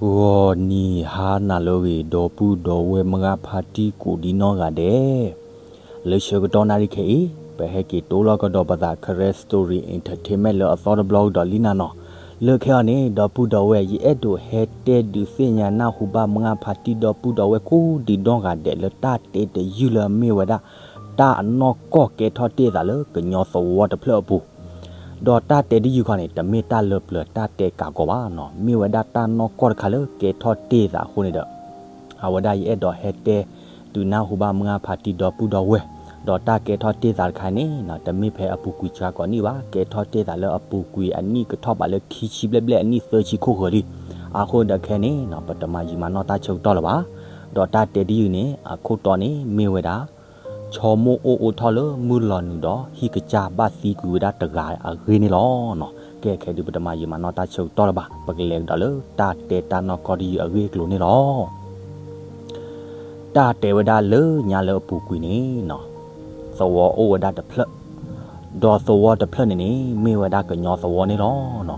ဂီၤနံၤဟါနၤလၢအဂ့ၤ ဒီပုၢ်ဒီဝဲၢ်မုၢ်ဂၢ်ဖါတံၢ်ကိးဒံနီၢ်ဂၤဒဲး, လၢဆၢကတီၢ်နၣ်ရံၣ်ခဲအံၤ ပဟဲက့ၤတိလီၤကဒီးပသး Karen Story Entertainment လၢအသီတဘျီကဒီးလံနၤနီၤ. လၢခဲအံၤန့ၣ် ဒီပုၢ်ဒီဝဲၢ် ယအဲၣ်ဒိးဟဲတဲဒုးသ့ၣ်ညါနၢ်ဟူဘၣ်မုၢ်ဂၢ်ဖါတံၢ်ဒီပုၢ်ဒီဝဲၢ်ကိးဒံနီၢ်ဂၤဒဲး လၢတၢ်တဲတယုၢ်လၢအမ့ၢ်ဝဲဒၣ် တၢ်အနီၢ်ကီၢ်ကဲထီၣ်တ့ၢ်သးလၢကညီသဝီတဖျၢၣ်အပူၤ ဒီးတၢ်တဲတယုၢ်ခီန့ၣ် တမ့ၢ်တၢ်လၢပျၢၤတၢ်တဲကးကီးဘၣ်နီၤ, မ့ၢ်ဝဲဒၣ်တၢ်နီၢ်ကီၢ်တခါလၢကဲထီၣ်တ့ၢ်သးအဃိန့ၣ်ဒီး အဝဲဒၣ်ယအဲၣ်ဒိးဟဲတဲဒုးနၢ်ဟူဘၣ်မုၢ်ဂၢ်ဖါတံၢ်ဒီပုၢ်ဒီဝဲၢ်, ဒီးတၢ်ကဲထီၣ်တ့ၢ်သးတခါန့ၣ် တမ့ၢ်ဖဲအပူၤကွံာ်စှၤကိးနံၣ်ဘၣ်, ကဲထီၣ်တ့ၢ်သးလၢအပူၤကွံာ်အနံၣ်ကထီၣ်ဘးလၢခံဆံဘျဲၣ်ဘျဲၣ်အနံၣ်သၢဆံခိၣ်ဃၢၤလံ. အဃိဒီးခဲန့ၣ် ပတမၤယံာ်မၤနီၢ်တၢ်ဆၢကတီၢ်လၢၤဘၣ်. ဒီးတၢ်တဲတယုၢ်န့ၣ် အခိၣ်တီန့ၣ် မ့ၢ်ဝဲဒၣ် ဆီမိၢ်အိၣ်အိၣ်ထီၣ်လၢမုၢ်လီၤနုာ်ဒီး ဟံၣ်ကစၢ်ဘၣ်သံကွံာ်ဝဲဒၣ်တဂၤအဂ့ၢ်န့ၣ်လီၤ. ကဲခဲဒုးပတမၤယံာ်မၤနီၢ်တၢ်ဆၢကတီၢ်လၢၤဘၣ်, ပကလဲၤကဒီးလၢတၢ်တဲတၢ်နီၢ်ကီၢ်တယုၢ်အဂ့ၢ်အကျိၤန့ၣ်လီၤ. တၢ်တဲဝဲဒၣ်လၢညါလၢအပူၤကွံာ်န့ၣ် သဝီအိၣ်ဝဲဒၣ်တဖျၢၣ်, ဒီးသဝီတဖျၢၣ်န့ၣ်န့ၣ် မ့ၢ်ဝဲဒၣ်ကညီသဝီန့ၣ်လီၤ.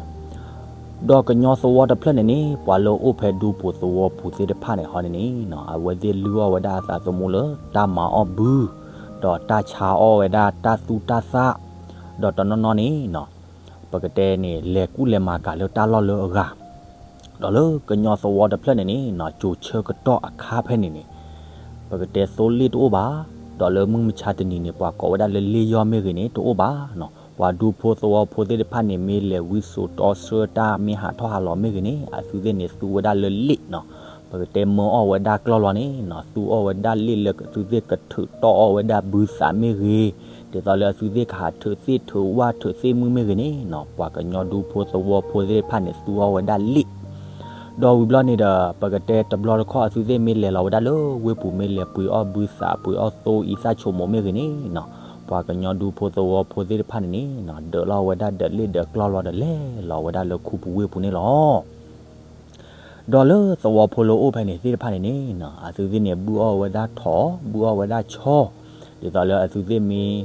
ဒီးကညီသဝီတဖျၢၣ်န့ၣ်န့ၣ် ပှၤလၢအအိၣ်ဖဲဒူဖိသဝီဖိသ့ၣ်တဖၣ်န့ၣ်ဟီန့ၣ်န့ၣ် အဝဲသ့ၣ်လုၢ်အီၣ်ဝဲဒၣ်အသးသမူလၢတၢ်မၤအီၣ်ဘု, ဒီးတၢ်ဆါအီၣ်ဝဲဒၣ်တၢ်သူၣ်တၢ်သၣ်, ဒီးတနီၤနီၤန့ၣ် ပကတဲန့ၣ် လဲၤကူၣ်လဲၤမၤကၤလၢတၢ်လီၢ်လၢအဂၤ, ဒီးလၢကညီသဝီတဖျၢၣ်န့ၣ်န့ၣ် ကၠိၤဆၢကတီၢ်အခါဖဲန့ၣ်န့ၣ် ပကတဲသိလ့ၣ်တအိၣ်ဘၣ်, ဒီးလၢမုၢ်မဆါတနံၤန့ၣ် ပှၤကိးဝဲဒၣ်လၢလ့ၣ်ယီၢ်မ့ၢ်ဂ့ၤန့ၣ် တအိၣ်ဘၣ်. ပှၤဒူဖိသဝီဖိသ့ၣ်တဖၣ်န့ၣ် မ့ၢ်လဲၤဝံစိာ်တီဆှၢတၢ် မ့ၢ်ဟးထီၣ်ဟးလီၤမ့ၢ်ဂ့ၤန့ၣ် အသုသ့ၣ်န့ၣ်သူဝဲဒၣ်လၢလ့ၣ်နီၤ, ပကတဲမၢအီၣ်ဝဲဒၣ်ကျီၢ်လီၤန့ၣ်နီၤ, သူအီၣ်ဝဲဒၣ်လ့ၣ်လၢအသုသ့ၣ်ကထုးတီၢ်အီၣ်ဝဲဒၣ်ဘုသးမ့ၢ်ဂ့ၤ, ဒ်သိးလၢအသုသ့ၣ်ကဟးထုးသ့ၣ်ထုးဝၣ်ထုးသ့ၣ်မုၢ်မ့ၢ်ဂ့ၤန့ၣ်နီၤ, ပှၤကညီဒူဖိသဝီဖိသ့ၣ်တဖၣ်န့ၣ် သူအီၣ်ဝဲဒၣ်လ့ၣ် ဒီးဝံၤဘျီန့ၣ်ဒီး ပကတဲတဘျီတခီၣ်အသုသ့ၣ်မ့ၢ်လဲၤလီၤဝဲဒၣ်လၢဝ့ၢ်ပူၤ မ့ၢ်လဲၤပှ့ၤအီၣ်ဘုသး ပှ့ၤအီၣ်သိအံသၣ်ဆိမိးမ့ၢ်ဂ့ၤန့ၣ်နီၤ, ပှၤကညီဒူဖိသဝီဖိသ့ၣ်တဖၣ်န့ၣ်န့ၣ်နီၤ ဒၢးလီၤဝဲဒၣ်ဒီးလ့ၣ်ဒီးကျီၢ်လီၤဒီးလဲၤလီၤဝဲဒၣ်လၢခူပူၤဝ့ၢ်ပူၤန့ၣ်လီၤ. ဒီးလၢသဝီဖိလၢအိၣ်ဖဲန့ၣ်သ့ၣ်တဖၣ်န့ၣ်န့ၣ်နီၤ အသုသ့ၣ်န့ၣ် ဘုၣ်အီၣ်ဝဲဒၣ်ထိး ဘုၣ်အီၣ်ဝဲဒၣ်ဆီ, ဒ်သိးလၢအသုသ့ၣ်မ့ၢ်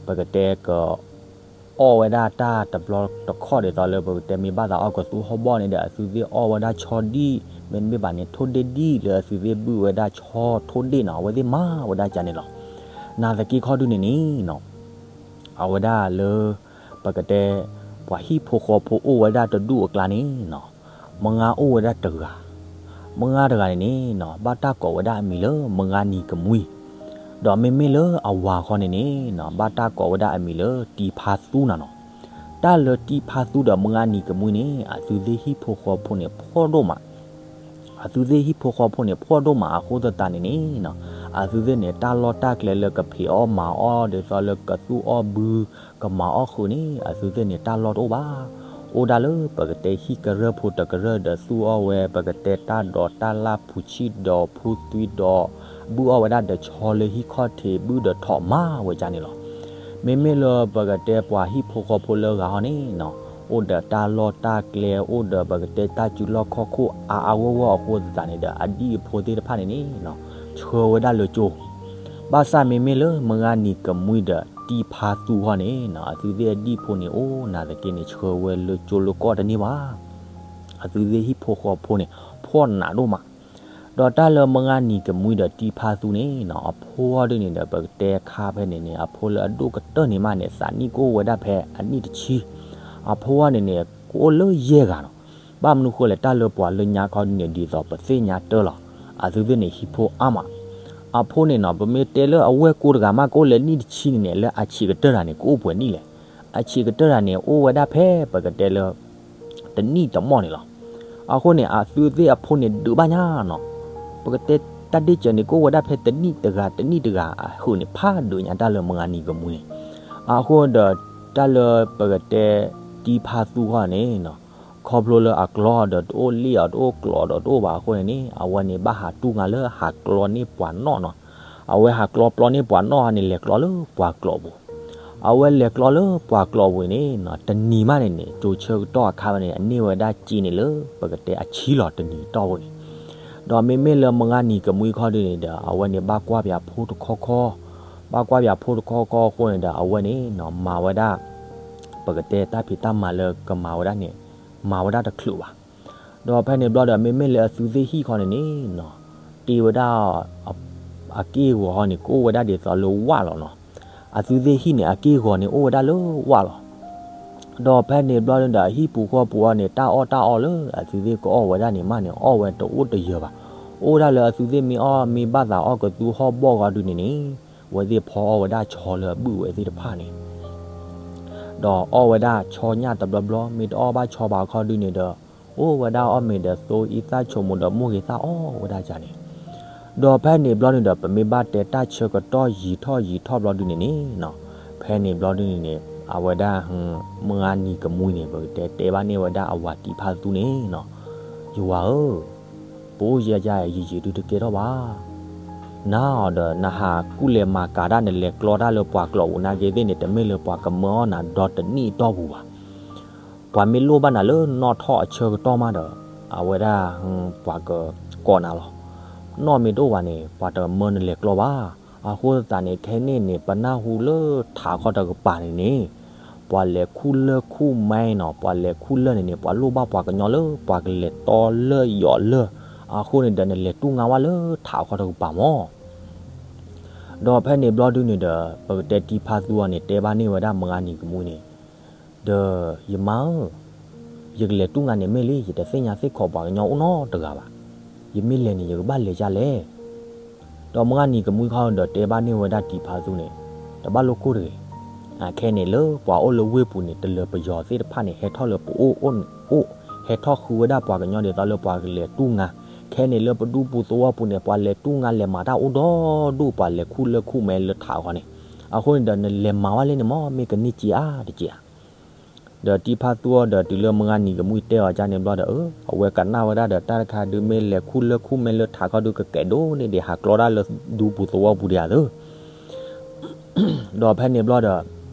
ပကတဲက အီၣ်ဝဲဒၣ်တၢ်တဘျီတခီၣ်ဒ်သိးလၢပကတဲမ့ၢ်ဘၣ်သးအီၣ်ကသူဟီၣ်ဘီၣ်န့ၣ်ဒီး အသုသ့ၣ်အီၣ်ဝဲဒၣ်ဆီဒံၣ်, မ့တမ့ၢ်ဘၣ်န့ၣ် ထိၣ်ဒ့ၣ်ဒံၣ်လၢအသုသ့ၣ်ဘုၣ်ဝဲဒၣ်ဆီထိၣ်ဒ့ၣ်နီၤ အဝဲသ့ၣ်မၤဝဲဒၣ်ကန့ၣ်လီၤ. နာ်သက့ခီဒုန့ၣ်န့ၣ်နီၤ အဝဲဒၣ်လၢ ပကတဲ ပှၤဟံၣ်ဖိဃီဖိအိၣ်ဝဲဒၣ်တဒူၣ်အကျါန့ၣ်နီၤ မုၢ်ဂၢ်အိၣ်ဝဲဒၣ်တဂၤ, မုၢ်ဂၢ်တဂၤန့ၣ်န့ၣ်နီၤ ဘၣ်တၢ်ကိးဝဲဒၣ်အမံၤလၢမုၢ်ဂၢ်နံၤကမှံ, ဒီးမ့မ့ၢ်လၢအဝၤဃီန့ၣ်န့ၣ်နီၤ ဘၣ်တၢ်ကိးဝဲဒၣ်အမံၤလၢတံဖါသူနၤနီၤ. တၢ်လၢတံဖါသူဒီးမုၢ်ဂၢ်နံၤကမှံန့ၣ် အသုသ့ၣ်ဟံၣ်ဖိဃီဖိန့ၣ် ဖှီၣ်ဒိၣ်မး အသုသ့ၣ်ဟံၣ်ဖိဃီဖိန့ၣ် ဖှီၣ်ဒိၣ်မးအဃိသတးန့ၣ်န့ၣ်နီၤ အသုသ့ၣ်န့ၣ် တၢ်လီၢ်တၢ်ကျဲလၢကဖံးအီၣ်မၤအီၣ် ဒ်သိးလၢကသူၣ်အီၣ်ဘု ကမၤအီၣ်ဃုာ်န့ၣ် အသုသ့ၣ်န့ၣ် တၢ်လီၢ်တအိၣ်ဘၣ်. အိၣ်ဒၣ်လၢပကတဲဟံၣ်ကရၢၢ်ဖိတကရၢၢ်ဒီးသူၣ်အီၣ်ဝဲ ပကတဲတၢ်ဒိးတၢ်လၢ်ဖူးဆံၣ်ဒီးဖူးသွံဒီး ဘုၣ်အီၣ်ဝဲဒၣ်ဒီးဆီလၢဟံၣ်ခီၣ်ထံး ဘုၣ်ဒီးထိးမၤဝဲကန့ၣ်လီၤ. မ့မ့ၢ်လၢပကတဲပှၤဟံၣ်ဖိဃီဖိလၢဂၤဟီန့ၣ်နီၤ အိၣ်ဒီးတၢ်လီၢ်တၢ်ကျဲ အိၣ်ဒီးပကတဲတၢ်စုလီၢ်ခီၣ်ခိၣ်အါအါဂီၢ်ဂီၢ်အဃိသတးန့ၣ်ဒီး အဒံၣ်အဖိသ့ၣ်တဖၣ်န့ၣ်န့ၣ်နီၤ ဆှၢဝဲဒၣ်လၢကၠိ ဘၣ်ဆၣ်မ့မ့ၢ်လၢမုၢ်ဂၢ်နံၤကမှံဒီးတံဖါသူဃီန့ၣ်နီၤ အသုသ့ၣ်အဒံၣ်ဖိန့ၣ်အိၣ်နာ်သက့န့ၣ် ဆှၢဝဲလၢကၠိလၢကီၢ်တန့ၢ်ဘၣ်. အသုသ့ၣ်ဟံၣ်ဖိဃီဖိန့ၣ် ဖှီၣ်နးဒိၣ်မး. ဒီးတၢ်လၢမုၢ်ဂၢ်နံၤကမှံဒီးတံဖါသူန့ၣ်နီၤ အဖိအီၤဒ်န့ၣ်ဒီး ပကတဲခါဖဲန့ၣ်န့ၣ် အဖိလၢအဒိၣ်ကတၢၢ်န့ၣ်မးန့ၣ် သးနံၣ်ကအိၣ်ဝဲဒၣ်ဖဲအနံၣ်တဆံ, အဖိအီၤန့ၣ်န့ၣ် ကအိၣ်လၢယဲၢ်ဂၤနီၤ. ဘၣ်မနုၤဃိလဲၣ် တၢ်လၢပှၤလၢညါခီဒ်န့ၣ် ဒ်သိးပသ့ၣ်ညါတၢ်လီၤ. အသုသ့ၣ်န့ၣ် ဟံၣ်ဖိအါမး. အဖိန့ၣ်နီၤ ပမ့ၢ်တဲလၢအဝဲၢ်ကိတဂၤမး ကအိၣ်လၢနံၣ်တဆံန့ၣ်န့ၣ် လၢအဆံးကတၢၢ်တဂၤန့ၣ် ကအိၣ်ပှဲၤနံၣ်လဲၣ်. အဆံးကတၢၢ်တဂၤန့ၣ် အိၣ်ဝဲဒၣ်ဖဲ ပကတဲလၢ တနံၣ်တမီၢ်န့ၣ်လီၤ. အဃိန့ၣ် အသုသ့ၣ်အဖိန့ၣ်ဒုးဘၣ်ညါနီၤ. ပကတဲတၢ်ဒ့ၣ်စၢၤန့ၣ် ကအိၣ်ဝဲဒၣ်ဖဲတနံၣ်တဂၤ တနံၣ်တဂၤအဃိန့ၣ် ဖးဒုးညါတၢ်လၢမုၢ်ဂၢ်နံၤကမှံန့ၣ်. အဃိဒီး တၢ်လၢပကတဲတံဖါသူဃီန့ၣ်နီၤ ခီဖျိလၢအကျီဒီးတအိၣ်လ့ၣ်အီၤ တအိၣ်ကျိးဒီးတအိၣ်ဘၣ်အဃိန့ၣ်န့ၣ် အဝဲန့ၣ်ဘၣ်ဟးတူၢ်ငါလၢဟးကျီန့ၢ်ပှၤနီၣ်နီၤ. အဝဲဟးကျီပျီန့ၢ်ပှၤနီၣ်ဟီန့ၣ် လဲၤကျီလၢပှၤကျိးပူၤ အဝဲလဲၤကျီလၢပှၤကျိးပူၤန့ၣ်နီၤ တနံၤမးန့ၣ်န့ၣ် ကၠိၤဆၢကတီၢ်အခါဝဲန့ၣ် အန့ၢ်ဝဲဒၣ်စ့န့ၣ်လၢ ပကတဲအဆံလီၤတနံၤတီၢ်ပူၤန့ၣ်. ဒီးမ့မ့ၢ်လၢမုၢ်ဂၢ်နံၤကမှံခီဒ်န့ၣ်ဒီး အဝဲန့ၣ်ဘၣ်ကွၢ်ပၠးဖိတခီခီ, ဘၣ်ကွၢ်ပၠးဖိတခီခီအဃိန့ၣ်ဒီး အဝဲန့ၣ်နီၤ မၤဝဲဒၣ် ပကတဲတၢ်ဖံးတၢ်မၤလၢကမၤဝဲဒၣ်န့ၣ် မၤဝဲဒၣ်တချုးဘၣ်. ဒီးဖဲန့ၣ်ဘျီဒီး မ့မ့ၢ်လၢအသုသ့ၣ်ဟံၣ်ခီန့ၣ်န့ၣ်နီၤ, တ့ဝဲဒၣ် အက့ၢ်အဂီၤဟီန့ၣ် ကအိၣ်ဝဲဒၣ်ဒ်သိးလၢဝၣ်လီၤနီၤ. အသုသ့ၣ်ဟံၣ်န့ၣ် အက့ၢ်အဂီၤန့ၣ် အိၣ်ဝဲဒၣ်လၢဝၣ်လီၤ. ဒီးဖဲန့ၣ်ဘျီဒီး အဟံၣ်ပူၤဃီပူၤအီၤန့ၣ် တၢ်အီၣ်တၢ်အီလၢအသုသ့ၣ်ကအီၣ်ဝဲဒၣ်န့ၣ်မးန့ၣ် အီၣ်ဝဲတအိၣ်တယၢၤဘၣ်. အိၣ်ဝဲဒၣ်လၢအသုသ့ၣ်မ့ၢ်အီၣ်မ့ၢ်ဘၣ်သးအီၣ်ကသူဟီၣ်ဘီၣ်ဂီၤဒုန့ၣ်န့ၣ် အဝဲသ့ၣ်ဖီအီၣ်ဝဲဒၣ်ဆီလၢအဘုၣ်ဝဲသ့ၣ်တဖၣ်န့ၣ် ဒီးအီၣ်ဝဲဒၣ်ဆီညၣ်တဘျီဘျီ မ့ၢ်တအီၣ်ဘၣ်ဆီဘၣ်ခီဒုန့ၣ်ဒီး အိၣ်ဝဲဒၣ်အီၣ်မ့ၤဒီးသိအံသၣ်ဆိမိၣ်ဒီးမိၢ်ဂ့ၤသၣ်အီၣ်ဝဲဒၣ်ယၤန့ၣ်. ဒီးဖဲန့ၣ်ဘျီန့ၣ်ဒီး ပမ့ၢ်ဘၣ်တဲတၢ်ဆၢကတီၢ်ယံာ်ထီၣ်ယံာ်ထီၣ်ဘျီဒုန့ၣ်န့ၣ်နီၤ, ဖဲန့ၣ်ဘျီဒုန့ၣ်န့ၣ် အဝဲဒၣ် မုၢ်ဂၤနံၤကမှံန့ၣ် ပကတဲတဲဘၣ်န့ၢ်ဝဲဒၣ်အဝၤတံၤဖါသူန့ၣ်နီၤ, ယဝၤဧၢ, ပအိၣ်ယဲယဲယံာ်ယံာ်ဒုတကဲထီၣ်ဘၣ် နၤအီၤဒီး နဟးကူၣ်လဲၤမၤကၤတၢ် နလဲၤကျီတၢ်လၢပှၤကျိာ်ပူၤနာ်က့သ့ၣ်န့ၣ် တမ့ၢ်လၢပှၤကမၢအီၣ်နၤဒီတနံၣ်အတီၢ်ပူၤဘၣ်. ပှၤမ့ၢ်လိၣ်ဘၣ်နၤလၢနီၣ်ထီၣ်အဆၢကတီၢ်မးဒီး အဝဲဒၣ် ပှၤကကိးနၤလီၤ. နီၣ်မ့ၢ်တအိၣ်ဘၣ်န့ၣ် ပှၤတမၢနလဲၤကျီဘၣ်. အဃိသတးန့ၣ် ခဲန့ၣ်န့ၣ် ပနၢ်ဟူလၢထးခီတကပၤန့ၣ်န့ၣ် ပှၤလဲၤခူၣ်လၢၢ်ခူၣ်မဲနီၤ, ပှၤလဲၤခူၣ်လၢၢ်န့ၣ်န့ၣ် ပှၤလိၣ်ဘၣ်ပှၤကညီလၢပှၤကလဲၤတီလၢၢ်ယီၤလၢၢ်, အဃိန့ၣ်ဒီး နလဲၤတူၢ်ငါဝဲလၢထးခီတကပၤမၢ် ဒီးဖဲန့ၣ်ဘျီဒုန့ၣ်ဒီး ပကတဲတံၤဖါသူအီၤန့ၣ် တဲဘၣ်န့ၢ်ဝဲဒၣ်မုၢ်ဂၤနံၤကမှံန့ၣ်, ဒီးယမါဧၢ, ယကလဲၤတူၢ်ငါန့ၣ်မ့ၢ်လံ ယတသ့ၣ်ညါသ့ၣ်ခီပှၤကညီအိၣ်နီတဂၤဘၣ်. ယမ့ၢ်လဲၤန့ၣ် ယကဘၣ်လဲၤဒ်လဲၣ်. ဒီးမုၢ်ဂၤနံၤကမှံခီဒီးတဲဘၣ်န့ၢ်ဝဲဒၣ်တံၤဖါသူန့ၣ်, တဘၣ်လိၣ်ကိၢ်တဂ့ၤ. ခဲန့ၣ်လၢပှၤအိၣ်လၢဝ့ၢ်ပူၤန့ၣ် တလၢၤပယီၤသ့ၣ်တဖၣ်န့ၣ် ဟဲထီၣ်လၢပအိၣ်အိၣ်န့ၣ်အိၣ်, ဟဲထီၣ်ဃုဝဲဒၣ်ပှၤကညီဒ်သိးလၢပှၤကလဲၤတူၢ်ငါ, ခဲန့ၣ်လၢပဒူပူၤသဝီပူၤန့ၣ် ပှၤလဲၤတူၢ်ငါလဲၤမၤတၢ်အိၣ်ဒီဒူၣ် ပှၤလဲၤခူၣ်လၢၢ်ခူၣ်မဲလၢထးခီန့ၣ်, အဃိန့ၣ်ဒီး နလဲၤမၤဝဲလၢန့ၣ်မၢ် မ့ၢ်ကန့ၢ်စ့အါတစ့ဧါ. ဒီးတံၤဖါသူအီၤဒီးတုၤလၢမုၢ်ဂၤနံၤကမှံတဲအီၤဒ်န့ၣ်ဘျီဒီး အၢ အဝဲကနၣ်ဝဲဒၣ်ဒီးတၢ်တခါဒုး မ့ၢ်လဲၤခူၣ်လၢၢ်ခူၣ်မဲလၢထးခီဒုး ကကဲးဒိၣ်န့ၢ်ဒံးဟးကျီတၢ်လၢဒူပူၤသဝီပူၤဒံးဧါသၢ ဒီးဖဲန့ၣ်ဘျီ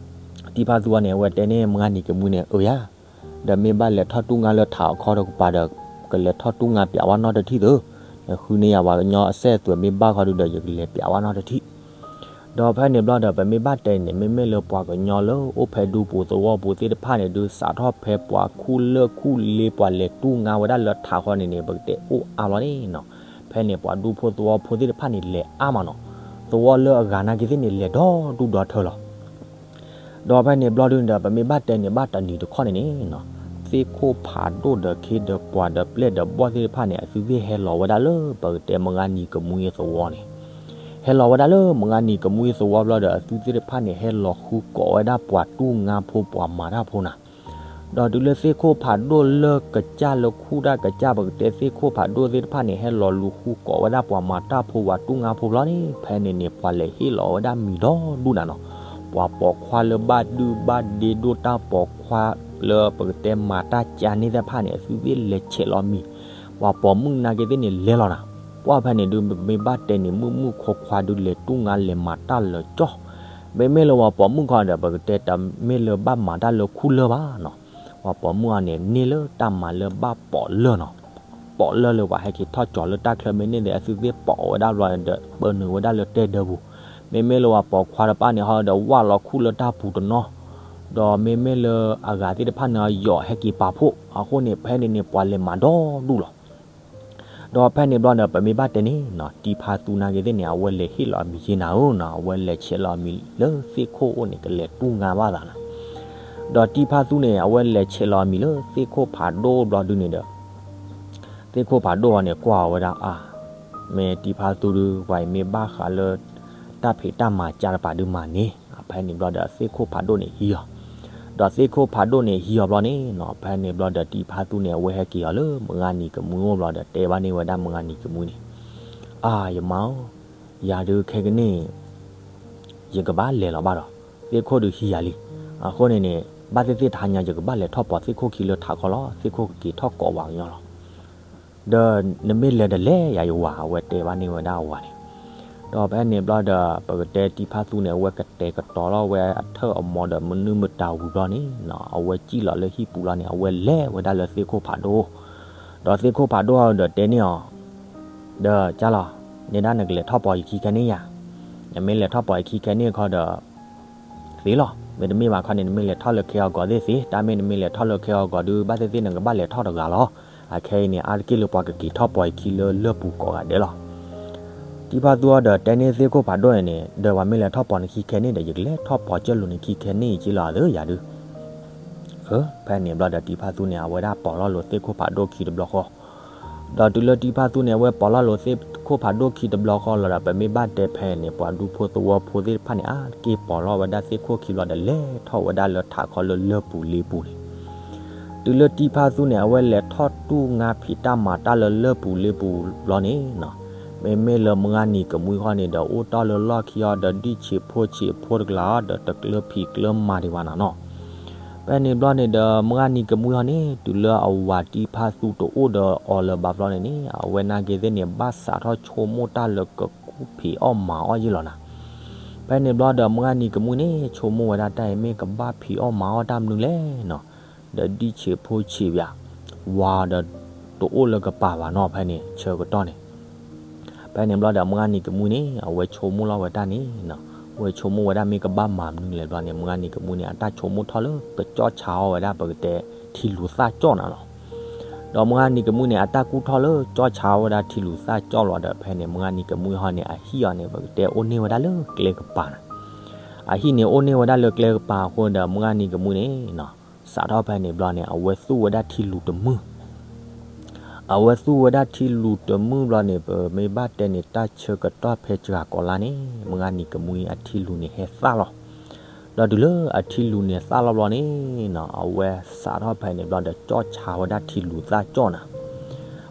ဒီး တံၤဖါသူအီၤန့ၣ် အဝဲတဲန့ၢ်မုၢ်ဂၤနံၤကမှံန့ၣ် အၢယၤ, ဒီးမ့ၢ်ဘၣ်လဲၤထီၣ်တူၢ်ငါလၢထးခီတကပၤဒီး ကလဲၤထီၣ်တူၢ်ငါပျးဝဲနီတထံၣ်သၢ, နဃုန့ၢ်ယၤပှၤကညီအစဲးသွဲးမ့ၢ်ဘၣ်ခီဒုးဒီး ယကလဲၤပျးဝဲနီတထံၣ်. ဒီးဖဲန့ၣ်ဘျီဒီး ပမ့ၢ်ဘၣ်တဲန့ၣ် မ့မ့ၢ်လၢပှၤကညီလၢအိၣ်ဖဲဒူပူၤသဝီပူၤသ့ၣ်တဖၣ်န့ၣ် ဒုးစးထီၣ်ဖဲပှၤခူၣ်လၢၢ်ခူၣ်လ့ပှၤလဲၤတူၢ်ငါဝဲဒၣ်လၢထးခီန့ၣ်န့ၣ် ပကတဲအိၣ်အါဘျီန့ၣ်နီၤ, ဖဲန့ၣ်ပှၤဒူဖိသဝီဖိသ့ၣ်တဖၣ်န့ၣ် လဲၤအါမးနီၤ, သဝီလၢအဂၤနာ်က့သ့ၣ်န့ၣ် လဲၤဒီဒူၣ်ဒီထၢလီၤ. ဒီးဖဲန့ၣ်ဘျီဒုးန့ၣ်ဒီး ပမ့ၢ်ဘၣ်တဲန့ၣ် ဘၣ်တနံၤတခီန့ၣ်န့ၣ်နီၤ, သ့ၣ်ခိၣ်ဖးဒိၣ်ဒီးခ့ဒီးပှၤဒီးပျဲၢ်ဒီးဘီၣ်သ့ၣ်တဖၣ်န့ၣ် အသုသ့ၣ်ဟဲလီၤဝဲဒၣ်လၢပကတဲမုၢ်ဂၤနံၤကမှံသဝီန့ၣ်, ဟဲလီၤဝဲဒၣ်လၢမုၢ်ဂၤနံၤကမှံသဝီဘျီဒီး အသုသ့ၣ်တဖၣ်န့ၣ် ဟဲလီၤဃုကိးဝဲဒၣ်ပှၤတူၢ်ငါဖိပှၤမၤတၢ်ဖိနၤ ဒီးတုၤလၢသ့ၣ်ခိၣ်ဖးဒိၣ်လၢကစၢ်လၢခူၣ်တၢ်ကစၢ် ပကတဲသ့ၣ်ခိၣ်ဖးဒိၣ်သ့ၣ်တဖၣ်န့ၣ် ဟဲလီၤလူၤဃုကိးဝဲဒၣ်ပှၤမၤတၢ်ဖိပှၤတူၢ်ငါဖိဘျီန့ၣ် ဖဲန့ၣ်န့ၣ် ပှၤလဲၤဟ့ၣ်လီၤဝဲဒၣ်မံၤဒီဒူၣ်နၤနီၤ, ပှၤပိာ်ခွါလၢဘၣ်ဒုၣ်ဘၣ်ဒ့ဒိၣ်တၢ်ပိာ်ခွါလၢပကတဲမၤတၢ်ကၢန့ၢ်သ့ၣ်တဖၣ်န့ၣ် အသုသ့ၣ်လဲၤဆဲးလီၤမံၤ, ပှၤပိာ်မုၣ်နာ်က့သ့ၣ်န့ၣ် လဲၤလီၤနၤ, ပှၢ်ဖဲန့ၣ်ဒုး ပမ့ၢ်ဘၣ်တဲန့ၣ်မုၣ်မုၣ်ခွါခွါဒုး လဲၤတူၢ်ငါလဲၤမၤတၢ်လၢာ်ကၠီ, မ့မ့ၢ်လၢပှၤပိာ်မုၣ်ခီဒီး ပကတဲတမ့ၢ်လၢဘၣ်မၤတၢ်လၢခူၣ်လၢၢ်ဘၣ်နီၤ, ပှၤပိာ်မုၣ်အီၤန့ၣ် န့ၢ်လၢတၢ်မၤလၢဘၣ်ပိာ်လၢာ်နီၤ, ပိာ်လၢာ်လၢပှၤဟဲက့ၤထီၣ်ကၠီၤလၢတၢ်ချၢမ့ၢ်န့ၢ်သ့ၣ် အသုသ့ၣ်ပိာ်ဝဲဒၣ်ဘျီဒီး ပၢနုာ်ဝဲဒၣ်လၢတဲဒၢပူၤ, မ့မ့ၢ်လၢပှၤပိာ်ခွါတဖၣ်န့ၣ်ဟီဒီး ဝၣ်လီၤခူၣ်လၢတၢ်ပူၤတနီၤ, ဒီးမ့မ့ၢ်လၢအဂၤသ့ၣ်တဖၣ်န့ၣ် ယီၤဟဲက့ၤပာ်ဖှိၣ်, အဃိန့ၣ် ဖဲန့ၣ်န့ၣ် ပှၤလဲၤမၤဒီဒူၣ်လီၤ. ဒီးဖဲန့ၣ်ဘျီဒီး ပမ့ၢ်ဘၣ်တဲန့ၣ်နီၤ တံၤဖါသူနာ်က့သ့ၣ်န့ၣ် အဝဲလဲၤဟ့ၣ်လီၤအမံၤက့ၤနၤဧၢနီၤ, အဝဲလဲၤဆဲးလီၤအမံၤလၢသ့ၣ်ခိၣ်အိၣ်န့ၣ် ကလဲၤတူၢ်ငါဘၣ်သးနၤ, ဒီးတံၤဖါသူန့ၣ် အဝဲလဲၤဆဲးလီၤအမံၤလၢသ့ၣ်ခိၣ်ဖးဒိၣ်ဘျီဒုးန့ၣ်ဒီး သ့ၣ်ခိၣ်ဖးဒိၣ်အီၤန့ၣ် ကွၢ်အီၤဝဲဒၣ်အါ, မ့ၢ်တံၤဖါသူဒုး ပှၤအံၤမ့ၢ်ဘၣ်ဃးလၢ တၢ်ဖံးတၢ်မၤကၢတပၤဒုးမၤန့ၣ်, ဖဲန့ၣ်ဘျီဒီး သ့ၣ်ခိၣ်ဖးဒိၣ်န့ၣ်ဟံးအီၤ, ဒီးသ့ၣ်ခိၣ်ဖးဒိၣ်န့ၣ်ဟံးအီၤဘျီန့ၣ်နီၤ, ဖဲန့ၣ်ဘျီဒီး တံၤဖါသူန့ၣ် အဝဲဟဲက့ၤအီၤလၢမုၢ်ဂၤနံၤကမှံအိၣ်ဘျီဒီး တဲဘၣ်န့ၢ်ဝဲဒၣ်မုၢ်ဂၤနံၤကမှံန့ၣ်, အါ ယမါဧၢ, ယၤဒုးခဲကနံၣ် ယကဘၣ်လဲၤလီၤဘၣ်ဒီး သ့ၣ်ခိၣ်ဒုးဟံးယၤလံ, အဃိန့ၣ်န့ၣ် ဘၣ်သ့ၣ်သ့ၣ်တဟါညါ ယကဘၣ်လဲၤထီၣ်ပိာ်သ့ၣ်ခိၣ်ခံလၢထးခီလီၤ, သ့ၣ်ခိၣ်ကက့ၤထီၣ်ကိးပှၤကညီလီၤ. ဒီးနမ့ၢ်လဲၤဒီးလဲၤယၤယဝၤ, အဝဲတဲဘၣ်န့ၢ်ဝဲဒၣ်အဝၤန့ၣ်, ဒီးဖဲန့ၣ်ဘျီဒီး ပကတဲတံၤဖါသူန့ၣ် အဝဲကတဲာ်ကတီၤလီၤဝဲအထၢၣ်အမီၤဒီးမနုၤမတၤဝံၤဘျီန့ၣ်နီၤ, အဝဲစံၣ်လီၤလၢဟံၣ်ပူၤလီၤန့ၣ် အဝဲလဲၤဝဲဒၣ်လၢသ့ၣ်ခိၣ်ဖးဒိၣ်, ဒီးသ့ၣ်ခိၣ်ဖးဒိၣ်ဒီးတဲန့ၢ်အီၤ ဒီးကၢ်လီၤ, နဲဒၣ်နကလဲၤထီၣ်ပိာ်ယခံခဲန့ၣ်ယၤ, နမ့ၢ်လဲၤထီၣ်ပိာ်ယခံခဲန့ၣ်ခီဒီး သ့လီၤ, မ့တမ့ၢ်ဘၣ်ခီန့ၣ် နမ့ၢ်လဲၤထီၣ်လၢခဲအဂီၤသ့ၣ်သ့, တၢ်မ့ၢ်နမ့ၢ်လဲၤထီၣ်လၢခဲအဂီၤဒုး ဘၣ်သ့ၣ်သ့ၣ်နကဘၣ်လဲၤထီၣ်တဂၤလီၤ. အခဲအံၤန့ၣ် အါတက့ၢ်လၢပှၤကက့ၤထီၣ်ပိာ်အခံလၢလၢၢ်ပူၤကိးဂၤဒဲးလီၤ. တံၤဖါသူအီၤဒီးတဲန့ၢ်သ့ၣ်ခိၣ်ဖးဒိၣ်န့ၣ်န့ၣ် ဒီးပှၤမ့ၢ်လဲၤထီၣ်ပိာ်နခံခဲန့ၣ်ဒီး ယကလဲၤထီၣ်ပိာ်ကၢၢ်လိာ်နခံခဲန့ၣ်က့လီၤအသးယၤဒုး. အၢ ဖဲန့ၣ်ဘျီဒီးတံၤဖါသူန့ၣ် အဝဲဒၣ်ပိာ်လီၤလိာ်သ့ၣ်ခိၣ်ဖးဒိၣ်ခံတဘျီဃီ ဒီးတုၤလၢတံၤဖါသူန့ၣ် အဝဲပိာ်လီၤလိာ်သ့ၣ်ခိၣ်ဖးဒိၣ်ခံတဘျီဃီလီၤဒီး ပမ့ၢ်ဘၣ်တဲဖဲန့ၣ် ပှၤဒူဖိသဝီဖိသ့ၣ်တဖၣ်န့ၣ် အါတက့ၢ်ပိာ်လီၤဝဲဒၣ်သ့ၣ်ခိၣ်ခံဘျီဒီး လဲၤထီၣ်ဝဲဒၣ်လၢထးခီလၢလၢၢ်ပူၤလ့ပူၤန့ၣ်, တုၤလၢတံၤဖါသူန့ၣ် အဝဲလဲၤထီၣ်တူၢ်ငါဖံးတၢ်မၤတၢ်လၢလၢၢ်ပူၤလ့ပူၤဘျီန့ၣ်နီၤ, မ့မ့ၢ်လၢမုၢ်ဂၢ်နံၤကမှံဃီန့ၣ်ဒီး အိၣ်တ့ၢ်လၢလီၢ်ခံအီၤဒီး ဒံၣ်ဆံးဖိဆံးအဖိတကလးအီၤဒီး တကျၢၤဖံးကျၢၤမၤဒံးဘၣ်နီၤနီၤ ဖဲန့ၣ်ဘျီန့ၣ်ဒီး မုၢ်ဂၢ်နံၤကမှံဟီန့ၣ် တုၤလၢအဝၤတံၤဖါသူတအိၣ်ဒီးအီၤလၢၤဘၣ်ဘျီန့ၣ်န့ၣ် အဝဲနာ်က့ၤသ့ၣ်န့ၣ် ဘၣ်စးထီၣ်ဆိကမိၣ်တၢ်လၢကကူၣ်ဖံးအီၣ်မၤအီၣ်ယ့ၢ်လီၤနၤ. ဖဲန့ၣ်ဘျီဒီး မုၢ်ဂၢ်နံၤကမှံန့ၣ် ဆိကမိၣ်ဝဲဒၣ်တၢ်အံၤမ့ၢ်ကဘၣ်ဖံးအီၣ်မၤအီၣ်တၢ်မနုၤလဲၣ်နီၤ, ဒီးဒံၣ်ဆံးဖိဆံးဘၣ်, ဝၤဒီးတအိၣ်လၢကပၤဘၣ်နီၤ ဖဲန့ၣ်ဆၢကတီၢ်န့ၣ် ဖဲန့ၣ်ဘျီဒီး မုၢ်ဂၢ်နံၤကမှံန့ၣ် အဝဲဆိကမိၣ်လီၤဝဲတၢ်န့ၣ်နီၤ, အဝဲဆိကမိၣ်ဝဲဒၣ်မ့ၢ်ကဘၣ်မၤမနုၤလဲၣ်ဘျီန့ၣ် မုၢ်ဂၢ်နံၤကမှံန့ၣ် အတၢ်ဆိကမိၣ်ထီၣ်လၢကကၠီၣ်ဆါအီၣ်ဝဲဒၣ်ပကတဲထံလူၤသၣ်ကၠီၣ်နၤလီၤ. ဒီးမုၢ်ဂၢ်နံၤကမှံန့ၣ် အတၢ်ကူၣ်ထီၣ်လၢကၠီၣ်ဆါအီၣ်ဝဲဒၣ်ထံလူၤသၣ်ကၠီၣ်လီၤဒီး ဖဲန့ၣ် မုၢ်ဂၢ်နံၤကမှံဟီန့ၣ် အဟံၣ်အီၤန့ၣ် ပကတဲအိၣ်န့ၢ်ဝဲဒၣ်လၢကျဲကပၤနၤ အဟံၣ်န့ၣ်အိၣ်န့ၢ်ဝဲဒၣ်လၢကျဲကပၤအဃိဒီး မုၢ်ဂၢ်နံၤကမှံန့ၣ်နီၤ, စးထီၣ်ဖဲန့ၣ်ဘျီန့ၣ် အဝဲသူၣ်ဝဲဒၣ်ထံလူၤတမုၢ် အဝဲသူၣ်ဝဲဒၣ်ထံလူၤတမုၢ်ဘျီန့ၣ် ပမ့ၢ်ဘၣ်တဲန့ၣ် တၢ်ဆၢကတီၢ်ဖဲစှၤကိးလါန့ၣ် မုၢ်ဂၢ်နံၤကမှံအထံလူၤန့ၣ်ဟဲသၣ်လီၤ. ဒီးတုၤလၢအထံလူၤန့ၣ်သၣ်လီၤဘျီန့ၣ်နီၤ, အဝဲစးထီၣ်ဖဲန့ၣ်ဘျီဒီး ကၠီၣ်ဆါဝဲဒၣ်ထံလူၤသၣ်ကၠီၣ်နၤ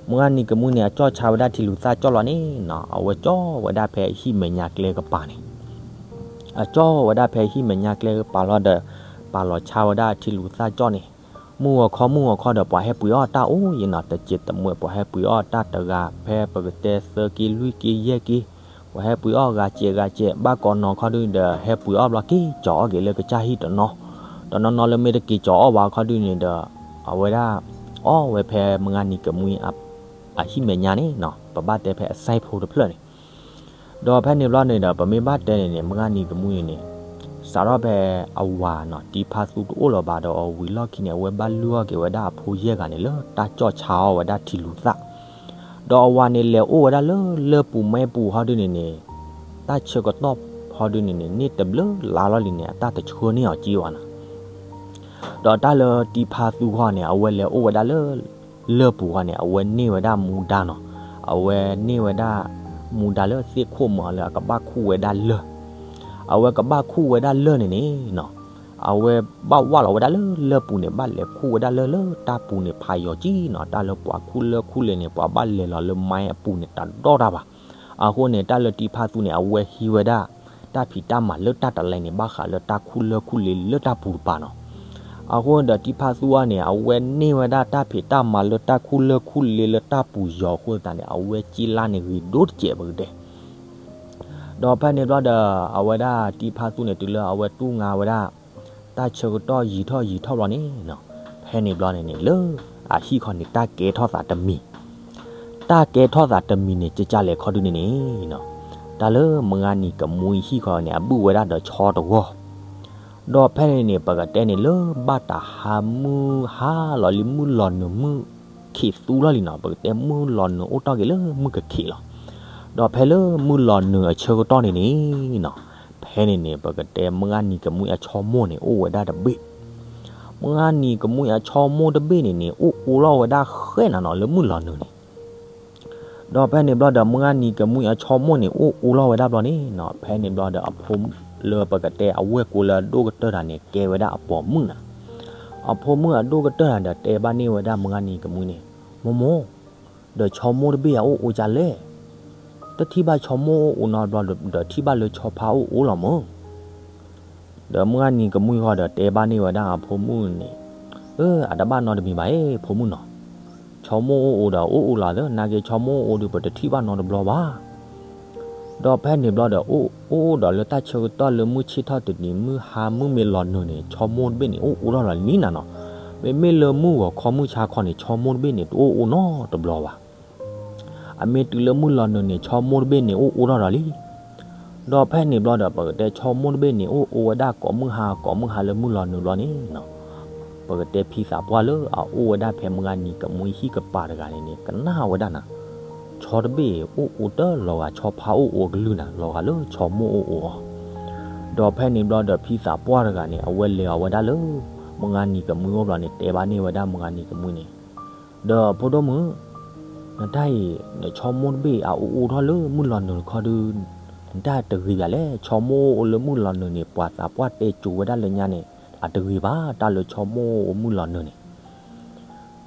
မုၢ်ဂၢ်နံၤကမှံန့ၣ် အကၠီၣ်ဆါဝဲဒၣ်ထံလူၤသၣ်ကၠီၣ်လီၤန့ၣ်နီၤ, အဝဲကၠီၣ်ဝဲဒၣ်ဖဲဟံၣ်မဲာ်ညါကျဲကပၤန့ၣ် အကၠီၣ်ဝဲဒၣ်ဖဲဟံၣ်မဲာ်ညါကျဲကပၤလီၤဒီး ပာ်လီၤဆါဝဲဒၣ်ထံလူၤသၣ်ကၠီၣ်န့ၣ်, မုၢ်ဂီၤခီမုၢ်ဂီၤခီဒီး ပှၤဟဲပှ့ၤအီၣ်တၢ်အိၣ်ယံၤနီၤ, တစဲးတမှဲၤ ပှၤဟဲပှ့ၤအီၣ်တၢ်တဂၤ ဖဲပကတဲသၢက့လွံၢ်က့ယဲၢ်က့, ပှၤဟဲပှ့ၤအီၣ်ဂၤစဲးဂၤစဲး ဘၣ်ကိးနီၤခီဒုန့ၣ်ဒီး ဟဲပှ့ၤအီၣ်ဘျီက့ၤ ကၠီၤအီၣ်က့ၤလၢကစၢ်ဟံၣ်တနီၤ, တနီၤနီၤလၢမ့ၢ်တက့ၤကၠီၤအီၣ်ဘၣ်ခီဒုန့ၣ်ဒီး အဝဲဒၣ် အီၣ်ဝဲဖဲမုၢ်ဂၢ်နံၤကမှံ အဟံၣ်မဲာ်ညါန့ၣ်နီၤ, ပဘၣ်တဲဖဲအစဲးဖိတဖျၢၣ်န့ၣ် ဒီးဖဲန့ၣ်ဘျီန့ၣ်ဒီး ပမ့ၢ်ဘၣ်တဲန့ၣ်န့ၣ် မုၢ်ဂၢ်နံၤကမှံန့ၣ်န့ၣ် စးထီၣ်ဖဲအဝၤနီၤ တံၤဖါသူတအိၣ်လၢၤဘၣ်ဒီးအီၤဝံၤလီၢ်ခံန့ၣ် အဝဲဘၣ်လုၢ်အီၣ်က့ၤဝဲဒၣ်အဖိယဲၢ်ဂၤန့ၣ် လၢတၢ်ကၠီၣ်ဆါအီၣ်ဝဲဒၣ်ထံလူၤသၣ်, ဒီးအဝၤန့ၣ်လဲၤအိၣ်ဝဲဒၣ်လၢလၢၢ်ပူၤမဲပူၤဟီဒုန့ၣ်န့ၣ်, တၢ်ဆၢကတီၢ်ဟီဒုန့ၣ်န့ၣ် န့ၢ်တဘျုးလါလီၤလံန့ၣ် အတၢ်တဆှၢန့ၢ်အီၤက့ဘၣ်နီၤ ဒီးတၢ်လၢတံၤဖါသူဂီၢ်န့ၣ် အဝဲလဲၤအိၣ်ဝဲဒၣ်လၢ လၢၢ်ပူၤဂီၢ်န့ၣ် အဝဲန့ၢ်ဝဲဒၣ်မူဒါနီၤ, အဝဲန့ၢ်ဝဲဒၣ်မူဒါလၢသ့ၣ်ခိၣ်မၢလၢအကဘၣ်ခူၣ်ဝဲဒၣ်လၢၢ်, အဝဲကဘၣ်ခူၣ်ဝဲဒၣ်လၢၢ်န့ၣ်န့ၣ်နီၤ, အဝဲဘၣ်ဝၣ်လီၤဝဲဒၣ်လၢလၢၢ်ပူၤန့ၣ် ဘၣ်လဲၤခူၣ်ဝဲဒၣ်လၢၢ်လၢတၢ်ပူၤန့ၣ်ဖးယိာ်ကံနီၤ, တၢ်လၢပှၤခူၣ်လၢၢ်ခူၣ်လ့ၤန့ၣ် ပှၤဘၣ်လဲၤလီၤလၢမါအပူၤန့ၣ် တၢ်ဒီၣ်တၢ်ဘၣ်, အဃိန့ၣ် တၢ်လၢတံၤဖါသူန့ၣ် အဝဲဟံးဝဲဒၣ် တၢ်ဖံးတၢ်မၤလၢတၢ်တလဲန့ၣ် ဘၣ်ဃးလၢတၢ်ခူၣ်လၢၢ်ခူၣ်လ့ၤလၢတၢ်ပူၤတပၤနီၤ, အဃိဒီးတံၤဖါသူအီၤန့ၣ် အဝဲန့ၢ်ဝဲဒၣ်တၢ်ဖံးတၢ်မၤလၢတၢ်ခူၣ်လၢၢ်ခူၣ်လ့ၤလၢတၢ်ပူၤယီၤအဃိသတးန့ၣ် အဝဲကံလါန့ၣ်ဂ့ၤဒိၣ်တစဲးပကတဲ ဒီးဖဲန့ၣ်ဘျီဒီး အဝဲဒၣ်တံၤဖါသူန့ၣ် တုၤလၢအဝဲတူၢ်ငါဝဲဒၣ် တၢ်ဆၢကတီၢ်ယံာ်ထီၣ်ယံာ်ထီၣ်ဘျီန့ၣ်နီၤ, ဖဲန့ၣ်ဘျီန့ၣ်န့ၣ် လၢအဟံၣ်ခီန့ၣ် တၢ်ကဲထီၣ်သးတမံၤ, တၢ်ကဲထီၣ်သးတမံၤန့ၣ် ကကလဲၣ်ခီဒုန့ၣ်န့ၣ်နီၤ, တၢ်လၢမုၢ်ဂၢ်နံၤကမှံဟံၣ်ခီန့ၣ် အဘုၣ်ဝဲဒၣ်ဒီးဆီတဂီၢ်, ဒီးဖဲန့ၣ်န့ၣ် ပကတဲန့ၣ်လၢဘၣ်တၢ်ဟါမုၢ်ဟါလီၤလံ မုၢ်လီၤနုာ်မုၢ်ခံးသူလီၤလံနီၤ, ပကတဲမုၢ်လီၤနုာ်အိၣ်တ့ၢ်က့ၤလၢမုၢ်ကခံးလီၤ, ဒီးဖဲလၢမုၢ်လီၤနုာ်အဆၢကတီၢ်န့ၣ်န့ၣ်နီၤ, ဖဲန့ၣ်န့ၣ် ပကတဲမုၢ်ဂၢ်နံၤကမှံအဆီမိၢ်န့ၣ် အိၣ်ဝဲဒၣ်တဘ့ၣ်, မုၢ်ဂၢ်နံၤကမှံအဆီမိၢ်တဘ့ၣ်န့ၣ်န့ၣ် အိၣ်အူလီၤဝဲဒၣ်ဃဲနၤနီၤ လၢမုၢ်လီၤနုာ်န့ၣ် ဒီးဖဲန့ၣ်ဘျီဒီး မုၢ်ဂၢ်နံၤကမှံအဆီမိၢ်န့ၣ် အိၣ်အူလီၤဝဲဒၣ်ဘျီန့ၣ်နီၤ, ဖဲန့ၣ်ဘျီဒီး အဖိလၢပကတဲအဝဲၢ်ကိလၢအဒိၣ်ကတၢၢ်တၢ်န့ၣ် ကဲဝဲဒၣ်အပိာ်မုၣ်နၤ, အဖိမုၣ်အဒိၣ်ကတၢၢ်တၢ်ဒီး တဲဘၣ်န့ၢ်ဝဲဒၣ်မုၢ်ဂၢ်နံၤကမှံန့ၣ်, မိၢ်မိၢ်, ဒီးဆီမိၢ်တဘ့ၣ်အအိၣ်အူကလဲၣ်, တထံၣ်ဘၣ်ဆီမိၢ်အိၣ်အူနီတဘျီဒီး ထံၣ်ဘၣ်လၢဆီဖါအိၣ်အူလီၤမၢ် ဒီးမုၢ်ဂၢ်နံၤကမှံဃီဒီး တဲဘၣ်န့ၢ်ဝဲဒၣ်အဖိမုၣ်န့ၣ်, အၢ အတဘၣ်နီတမံၤဘၣ်အ့ ဖိမုၣ်နီၤ, ဆီမိၢ်အိၣ်အူဒီးအိၣ်အူလီၤသၢ, နာ်က့ဆီမိၢ်အိၣ်အူဒီး ပတထံၣ်ဘၣ်နီတဘျီဘၣ်. ဒီးဖဲန့ၣ်ဘျီဒီး အိၣ်အိၣ်ဒီးလၢတၢ်ဆၢကတီၢ်လၢမုၢ်ဆ့ၣ်ထီၣ်တနံၤ မုၢ်ဟါမုၢ်မ့ၢ်လီၤနုာ်န့ၣ် ဆီမိၢ်တဘ့ၣ်န့ၣ် အိၣ်အိၣ်ထီၣ်လီၤလံနၤနီၤ. မ့မ့ၢ်လၢမုၢ်ဂီၤခီမုၢ်ဆါခီန့ၣ် ဆီမိၢ်တဘ့ၣ်န့ၣ် တအိၣ်အိၣ်နီတဘျီဘၣ်. အမ့ၢ်တုၤလၢမုၢ်လီၤနုာ်န့ၣ် ဆီမိၢ်တဘ့ၣ်န့ၣ်အိၣ်အိၣ်ထီၣ်လီၤလံ. ဒီးဖဲန့ၣ်ဘျီဒီး ပကတဲဆီမိၢ်တဘ့ၣ်န့ၣ် အိၣ်အိၣ်ဝဲဒၣ်ကိးမုၢ်ဟါကိးမုၢ်ဟါလၢမုၢ်လီၤနုာ်ဘျီန့ၣ်နီၤ. ပကတဲဖံသးပှၢ်လၢအအိၣ်ဝဲဒၣ်ဖဲမုၢ်ဂၤနံၤကမှံဟံၣ်ကပၤတဂၤန့ၣ်န့ၣ် ကနၣ်ဝဲဒၣ်နၤ, ဆီတဘ့ၣ်အိၣ်အိၣ်တလီၤဂာ် ဆီဖါအိၣ်အိၣ်အကလုၢ်နၤ လီၤဂာ်လၢဆီမိၢ်အိၣ်အိၣ်အီၤ. ဒီးဖဲန့ၣ်ဘျီဒီးဖံသးပှၢ်တဂၤန့ၣ် အဝဲလဲၤအီၤဝဲဒၣ်လၢ မုၢ်ဂၤနံၤကမှံအိၣ်ဘျီန့ၣ် တဲဘၣ်န့ၢ်ဝဲဒၣ်မုၢ်ဂၤနံၤကမှံန့ၣ်, ဒီးဖိဒိၣ်မုၣ်, နတၢ်အံၤ နဆီမိၢ်တဘ့ၣ်အအိၣ်အိၣ်ထီၣ်လၢမုၢ်လီၤနုာ်တခီဒုး နတၢ်တဂ့ၤဘၣ်လဲၣ်. ဆီမိၢ်အိၣ်လၢမုၢ်လီၤနုာ်န့ၣ် ပှၤသးပှၢ်တဲစိၤဝဲဒၣ်လၢညါန့ၣ် အတဂ့ၤဘၣ် တၢ်လၢဆီမိၢ်အိၣ်မုၢ်လီၤနုာ်န့ၣ်.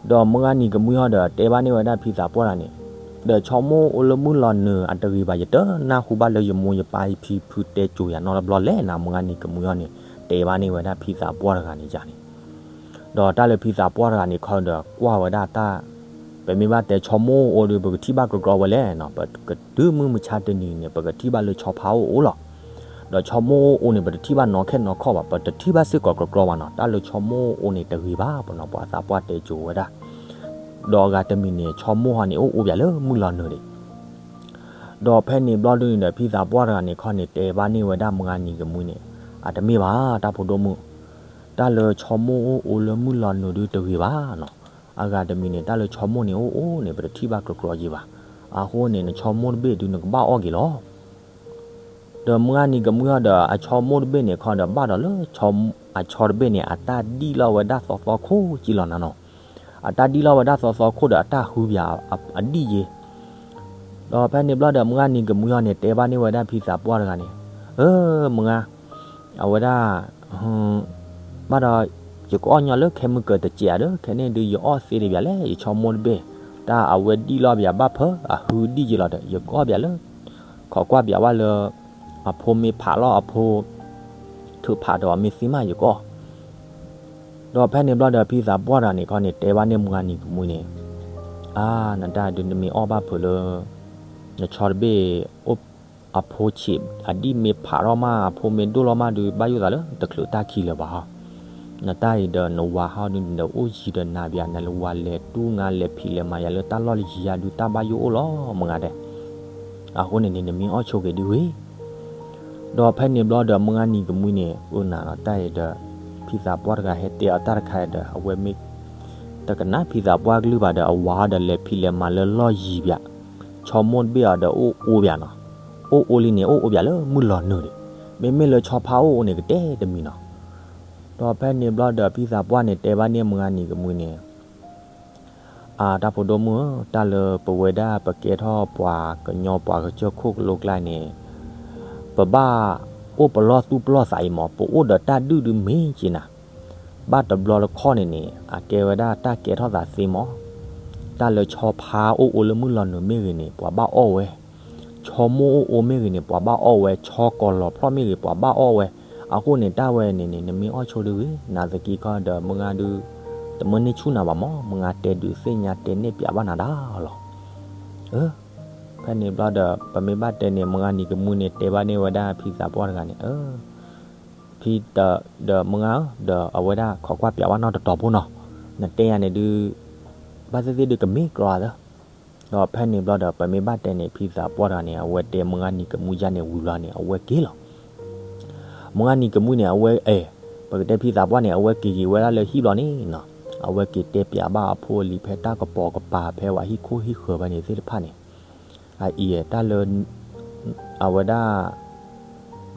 ဒီးမုၢ်ဂၤနံၤကမှံဟီဒီး တဲဘၣ်န့ၢ်ဝဲဒၣ်ဖံသးပှၢ်တဂၤန့ၣ်, ဒီးဆီမိၢ်အိၣ်လၢမုၢ်လီၤနုာ်အတဂ့ၤဘၣ် ယတနၢ်ဟူဘၣ်လၢယမိၢ်ယပၢ်ယဖံဖုတဲစိၤယၤနီတဘျီလဲၣ်နၤ မုၢ်ဂၤနံၤကမှံဟီန့ၣ် တဲဘၣ်န့ၢ်ဝဲဒၣ်ဖံသးပှၢ်တဂၤန့ၣ်ယၤန့ၣ်. ဒီးတၢ်လၢဖံသးပှၢ်တဂၤန့ၣ်ခီဒီးကွၢ်ဝဲဒၣ်တၢ်, ပမ့ၢ်ဘၣ်တဲဆီမိၢ်အိၣ်အိၣ်ဒီး ပကထံၣ်ဘၣ်ကြီကြီဝဲလဲၣ်နီၤ, ပကတုၤမုၢ်မဆါတနံၤန့ၣ် ပကထံၣ်ဘၣ်လၢဆီဖါအိၣ်အိၣ်လီၤ. ဒီးဆီမိၢ်အိၣ်အိၣ်န့ၣ် ပတထံၣ်ဘၣ်နီၤခဲနီၤခီဘၣ် ပတထံၣ်ဘၣ်စ့ၢ်ကီးကြီကြီဘၣ်နီၤ, တၢ်လၢဆီမိၢ်အိၣ်အိၣ်န့ၣ်တဂ့ၤဘၣ်ပနီၤ ပှၤသးပှၢ်တဲစိၤဝဲဒၣ်. ဒီးအဂၤတမံၤန့ၣ် ဆီမိၢ်ဟီန့ၣ်အိၣ်အိၣ်ပၠးလၢမုၢ်လီၤနုာ်ဒံး ဒီးဖဲန့ၣ်ဘျီဒုန့ၣ်ဒီး ဖံသးပှၢ်တဂၤန့ၣ်ခီန့ၣ် တဲဘၣ်န့ၢ်ဝဲဒၣ်မုၢ်ဂၤနံၤကမှံန့ၣ်, အတမ့ၢ်ဘၣ် တၢ်ဖိဒိၣ်မုၣ်, တၢ်လၢဆီမိၢ်အိၣ်အိၣ်လၢမုၢ်လီၤနုာ်ဒုတဂ့ၤဘၣ်နီၤ. အဂၤတမံၤန့ၣ် တၢ်လၢဆီမိၢ်န့ၣ်အိၣ်အိၣ်န့ၣ် ပတထံၣ်ဘၣ်ကြီကြီယံၤဘၣ်. အဃိန့ၣ် နဆီမိၢ်တဘ့ၣ်ဒုနကဘၣ်အီၣ်က့ၤလီၤ. ဒီးမုၢ်ဂၤနံၤကမှံအီၤဒီး အဆီမိၢ်တဘ့ၣ်န့ၣ်ခီဒီး ဘၣ်ဒီးလၢ အဆီတဘ့ၣ်န့ၣ် အတၢ်ဒံၣ်လီၤဝဲဒၣ်သီသီခိၣ်ကံလီၤနၤနီၤ. အတၢ်ဒံၣ်လီၤဝဲဒၣ်သီသီခိၣ်ဒီး အတၢ်ဟုပၠးအဒံၣ်ယ့ၤ ဒီးဖဲန့ၣ်ဘျီဒီး မုၢ်ဂၤနံၤကမှံအီၤန့ၣ် တဲဘၣ်န့ၢ်ဝဲဒၣ်ဖံသးပှၢ်တဂၤန့ၣ်, အၢ မုၢ်ဂၤ, အဝဲဒၣ် ဘၣ်ဒီး ယကအီၣ်ညီလၢခဲမုၢ်ကၢၤတစဲးဧါဒီး ခဲန့ၣ်ဒုးယအီၣ်သ့တဘၣ်လဲၣ် ယဆီမိၢ်တဘ့ၣ်, တၢ်အဝဲဒံၣ်လီၤပၠးဘၣ်ဖၢ အဟုဒံၣ်ယ့ၤလီၤဒီး ယကအီၣ်ပၠးလၢ ခိးကွၢ်ပၠးဝဲလၢ အဖိမ့ၢ်ဖးလီၤအဖိ ထုးဖးဒီးအမ့ၢ်သ့မးယကအီၣ် ဒီးဖဲန့ၣ်ဘျီဒီး ဖံသးပှၢ်တဂၤန့ၣ်ခီန့ၣ် တဲဘၣ်န့ၢ်မုၢ်ဂၤနံၤကမှံန့ၣ်, အါ နတၢ်ဒုးနမ့ၢ်အီၣ်ဘၣ်ဖုးလၢ နဆီတဘ့ၣ် အဖိဆံးအဒံၣ်မ့ၢ်ဖးထီၣ်မး အဖိမ့ၢ်ဒိၣ်လီၤမးဒုး ဘၣ်ယိၣ်သးလၢတချုးတၢ်ခံလၢၤဘၣ်ဟီ, နတၢ်အံၤဒီးနဝၤဟီဒုး နအိၣ်ယံၤဒီးနၤဘၣ် နဝၤလဲၤတူၢ်ငါလဲၤဖံးလဲၤမၤယၤလၢတၢ်လီၢ်လၢယံၤယၤဒုး တၢ်ဘၣ်ယိၣ်အိၣ်လီၤ မုၢ်ဂၤဒဲး အဃိန့ၣ်န့ၣ် နမ့ၢ်အီၣ်ဆိက့ၤဒုဂ့ၤ ဒီးဖဲန့ၣ်ဘျီဒီး မုၢ်ဂၤနံၤကမှံန့ၣ် အၢနၤဒီးတၢ်အံၤဒီး ဖံသးပှၢ်တဂၤဟဲတဲအီၤတၢ်တခါဒီး အဝဲမ့ၢ်တကနၣ်ဖံသးပှၢ်ကလုၢ်ဘၣ်ဒီး အဝၤအီၤဒီးလဲၤဖံးလဲၤမၤလၢလီၢ်ယံၤဘၣ်, ဆီမိၢ်တဘ့ၣ်အီၤဒီးအိၣ်အိၣ်ဘၣ်နီၤ, အိၣ်အိၣ်လံန့ၣ် အိၣ်အိၣ်ပၠးလၢမုၢ်လီၤနုာ်ဒံး, မ့မ့ၢ်လၢဆီဖါအိၣ်အိၣ်န့ၣ် ကတဲတမံၤနီၤ. ဒီးဖဲန့ၣ်ဘျီဒီး ဖံသးပှၢ်န့ၣ် တဲဘၣ်န့ၢ်မုၢ်ဂၤနံၤကမှံန့ၣ် အါ တၢ်ဖိဒိၣ်မုၣ်ဧၢ, တၢ်လၢပဝဲဒၣ်ပကဲထီၣ်ပှၤကညီပှၤကစၢၢ်ခိၣ်ကလိကျါန့ၣ် ပဘၣ်အိၣ်ပလီၢ်သူၣ်ပလီၢ်သးအံၤမး, ပအိၣ်ဒီးတၢ်ဒုၣ်ဒုးမ့ၢ်က့ၤနၤ, ဘၣ်တဘျီတခီၣ်န့ၣ်န့ၣ် အကဲဝဲဒၣ်တၢ်ကဲထီၣ်သးသ့မး, တၢ်လၢဆီဖါအိၣ်အိၣ်လၢမုၢ်လီၤနုာ်မ့ၢ်ဂ့ၤန့ၣ် ပှၤဘၣ်အီၣ်ဝဲ, ဆီမိၢ်အိၣ်အိၣ်မ့ၢ်ဂ့ၤန့ၣ် ပှၤဘၣ်အီၣ်ဝဲ, ဆီကိၤလီၤဖျီၣ်မ့ၢ်ဂ့ၤ ပှၤဘၣ်အီၣ်ဝဲ, အဃိန့ၣ် တၢ်ဝဲန့ၣ်န့ၣ် နမ့ၢ်အီၣ်ဆိဒုဂ့ၤ, နာ်သက့ခီဒီး မုၢ်ဂၤဒုး တမၢန့ၢ်ဆူၣ်နၤဘၣ်မး, မုၢ်ဂၤတဲဒုးသ့ၣ်ညါတဲန့ၢ်ပၠးဘၣ်နၤဒၣ်လီၤ. အၢ ဖဲန့ၣ်ဘျီဒီး ပမ့ၢ်ဘၣ်တဲန့ၣ် မုၢ်ဂၤနံၤကမှံန့ၣ် တဲဘၣ်န့ၢ်ဝဲဒၣ်ဖံသးပှၢ်တဂၤန့ၣ်, အၢ ဖံတၢ်ဒီးမုၢ်ဂၤဧၢ, ဒီးအဝဲဒၣ်ခိးကွၢ်ပၠးဝဲနီတတီၤဖိနီၤ, နတဲယၤန့ၣ်ဒုး ဘၣ်သ့ၣ်သ့ၣ်ဒုးကမ့ၢ်ကြီသၢ ဒီးဖဲန့ၣ်ဘျီဒီး ပမ့ၢ်ဘၣ်တဲန့ၣ် ဖံသးပှၢ်တဂၤန့ၣ် အဝဲတဲမုၢ်ဂၤနံၤကမှံယါန့ၣ်ဝံၤဘျီန့ၣ် အဝဲက့ၤလီၤ. မုၢ်ဂၤနံၤကမှံန့ၣ် အဝဲအဲၣ် ပကတဲဖံသးပှၢ်န့ၣ် အဝဲက့ၤက့ၤဝဲဒၣ်လၢဟံၣ်ဘျီန့ၣ်နီၤ, အဝဲက့ၤတဲပၠးဘၣ်အဖိအလံၤဖဲတၢ်ကပိာ်ကပၤဖဲဝဲဟံၣ်ခိၣ်ဟံၣ်ဃၢၤဖဲန့ၣ်သ့ၣ်တဖၣ်န့ၣ်, အအံၤတၢ်လၢ အဝဲဒၣ်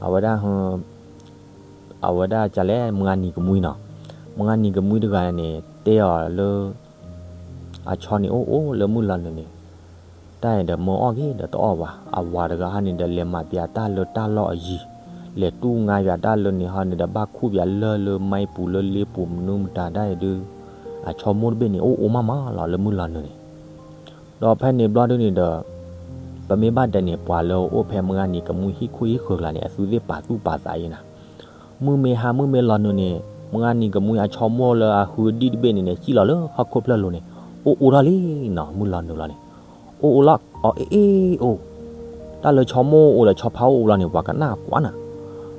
အဝဲဒၣ် အဝဲဒၣ်ကလဲၣ် မုၢ်ဂၤနံၤကမှံနီၤ, မုၢ်ဂၤနံၤကမှံတဂၤန့ၣ် တဲအီၤလၢ အဆီန့ၣ်အိၣ်အိၣ်လၢမုၢ်လီၤနုာ်န့ၣ်, တၢ်အံၤဒီးမၢအီၣ်က့ၤဒီးတအီၣ်ဘၣ်, အဝၤတဂၤဟီန့ၣ်ဒီး လဲၤမၤပၠးတၢ်လၢတၢ်လီၢ်အယံၤ, လဲၤတူၢ်ငါပၠးတၢ်လၢန့ၣ်ဟီန့ၣ်ဒီး ဘၣ်ခူၣ်ပၠးလၢလၢမါပူၤလၢလ့ပူၤမနုၤမတၤတၢ်အံၤဒုး, အဆီမိၢ်တဘ့ၣ်န့ၣ် အိၣ်အိၣ်မးမးလီၤလၢမုၢ်လီၤနုာ်န့ၣ် ဒီးဖဲန့ၣ်ဘျီဒုန့ၣ်ဒီး ပမ့ၢ်ဘၣ်တဲန့ၣ် ပှၤလၢအအိၣ်ဖဲမုၢ်ဂၤနံၤကမှံဟံၣ်ခိၣ်ဟံၣ်ဃၢၤကျါန့ၣ် အသုသ့ၣ်ပာ်သူၣ်ပာ်သးအံၤနၤ, မုၢ်မ့ၢ်ဟါမုၢ်မ့ၢ်လီၤနုာ်န့ၣ် မုၢ်ဂၤနံၤကမှံအဆီမိၢ်လၢအဟုအဒံၣ်တဘ့ၣ်န့ၣ်န့ၣ် စံၣ်လီၤလၢဟီၣ်ခိၣ်ဖျၢၣ်လိၤန့ၣ် အိၣ်အိၣ်ထီၣ်လံနီၤ, မုၢ်လီၤနုာ်လီၤန့ၣ် အိၣ်အိၣ်လီၤအီၤအ့ၣ်အ့ၣ်အိၣ်, တၢ်လၢဆီမိၢ်အိၣ်ဒီးဆီဖါအိၣ်အိၣ်လီၤန့ၣ် ပှၤကနၣ်ကွၢ်နၤ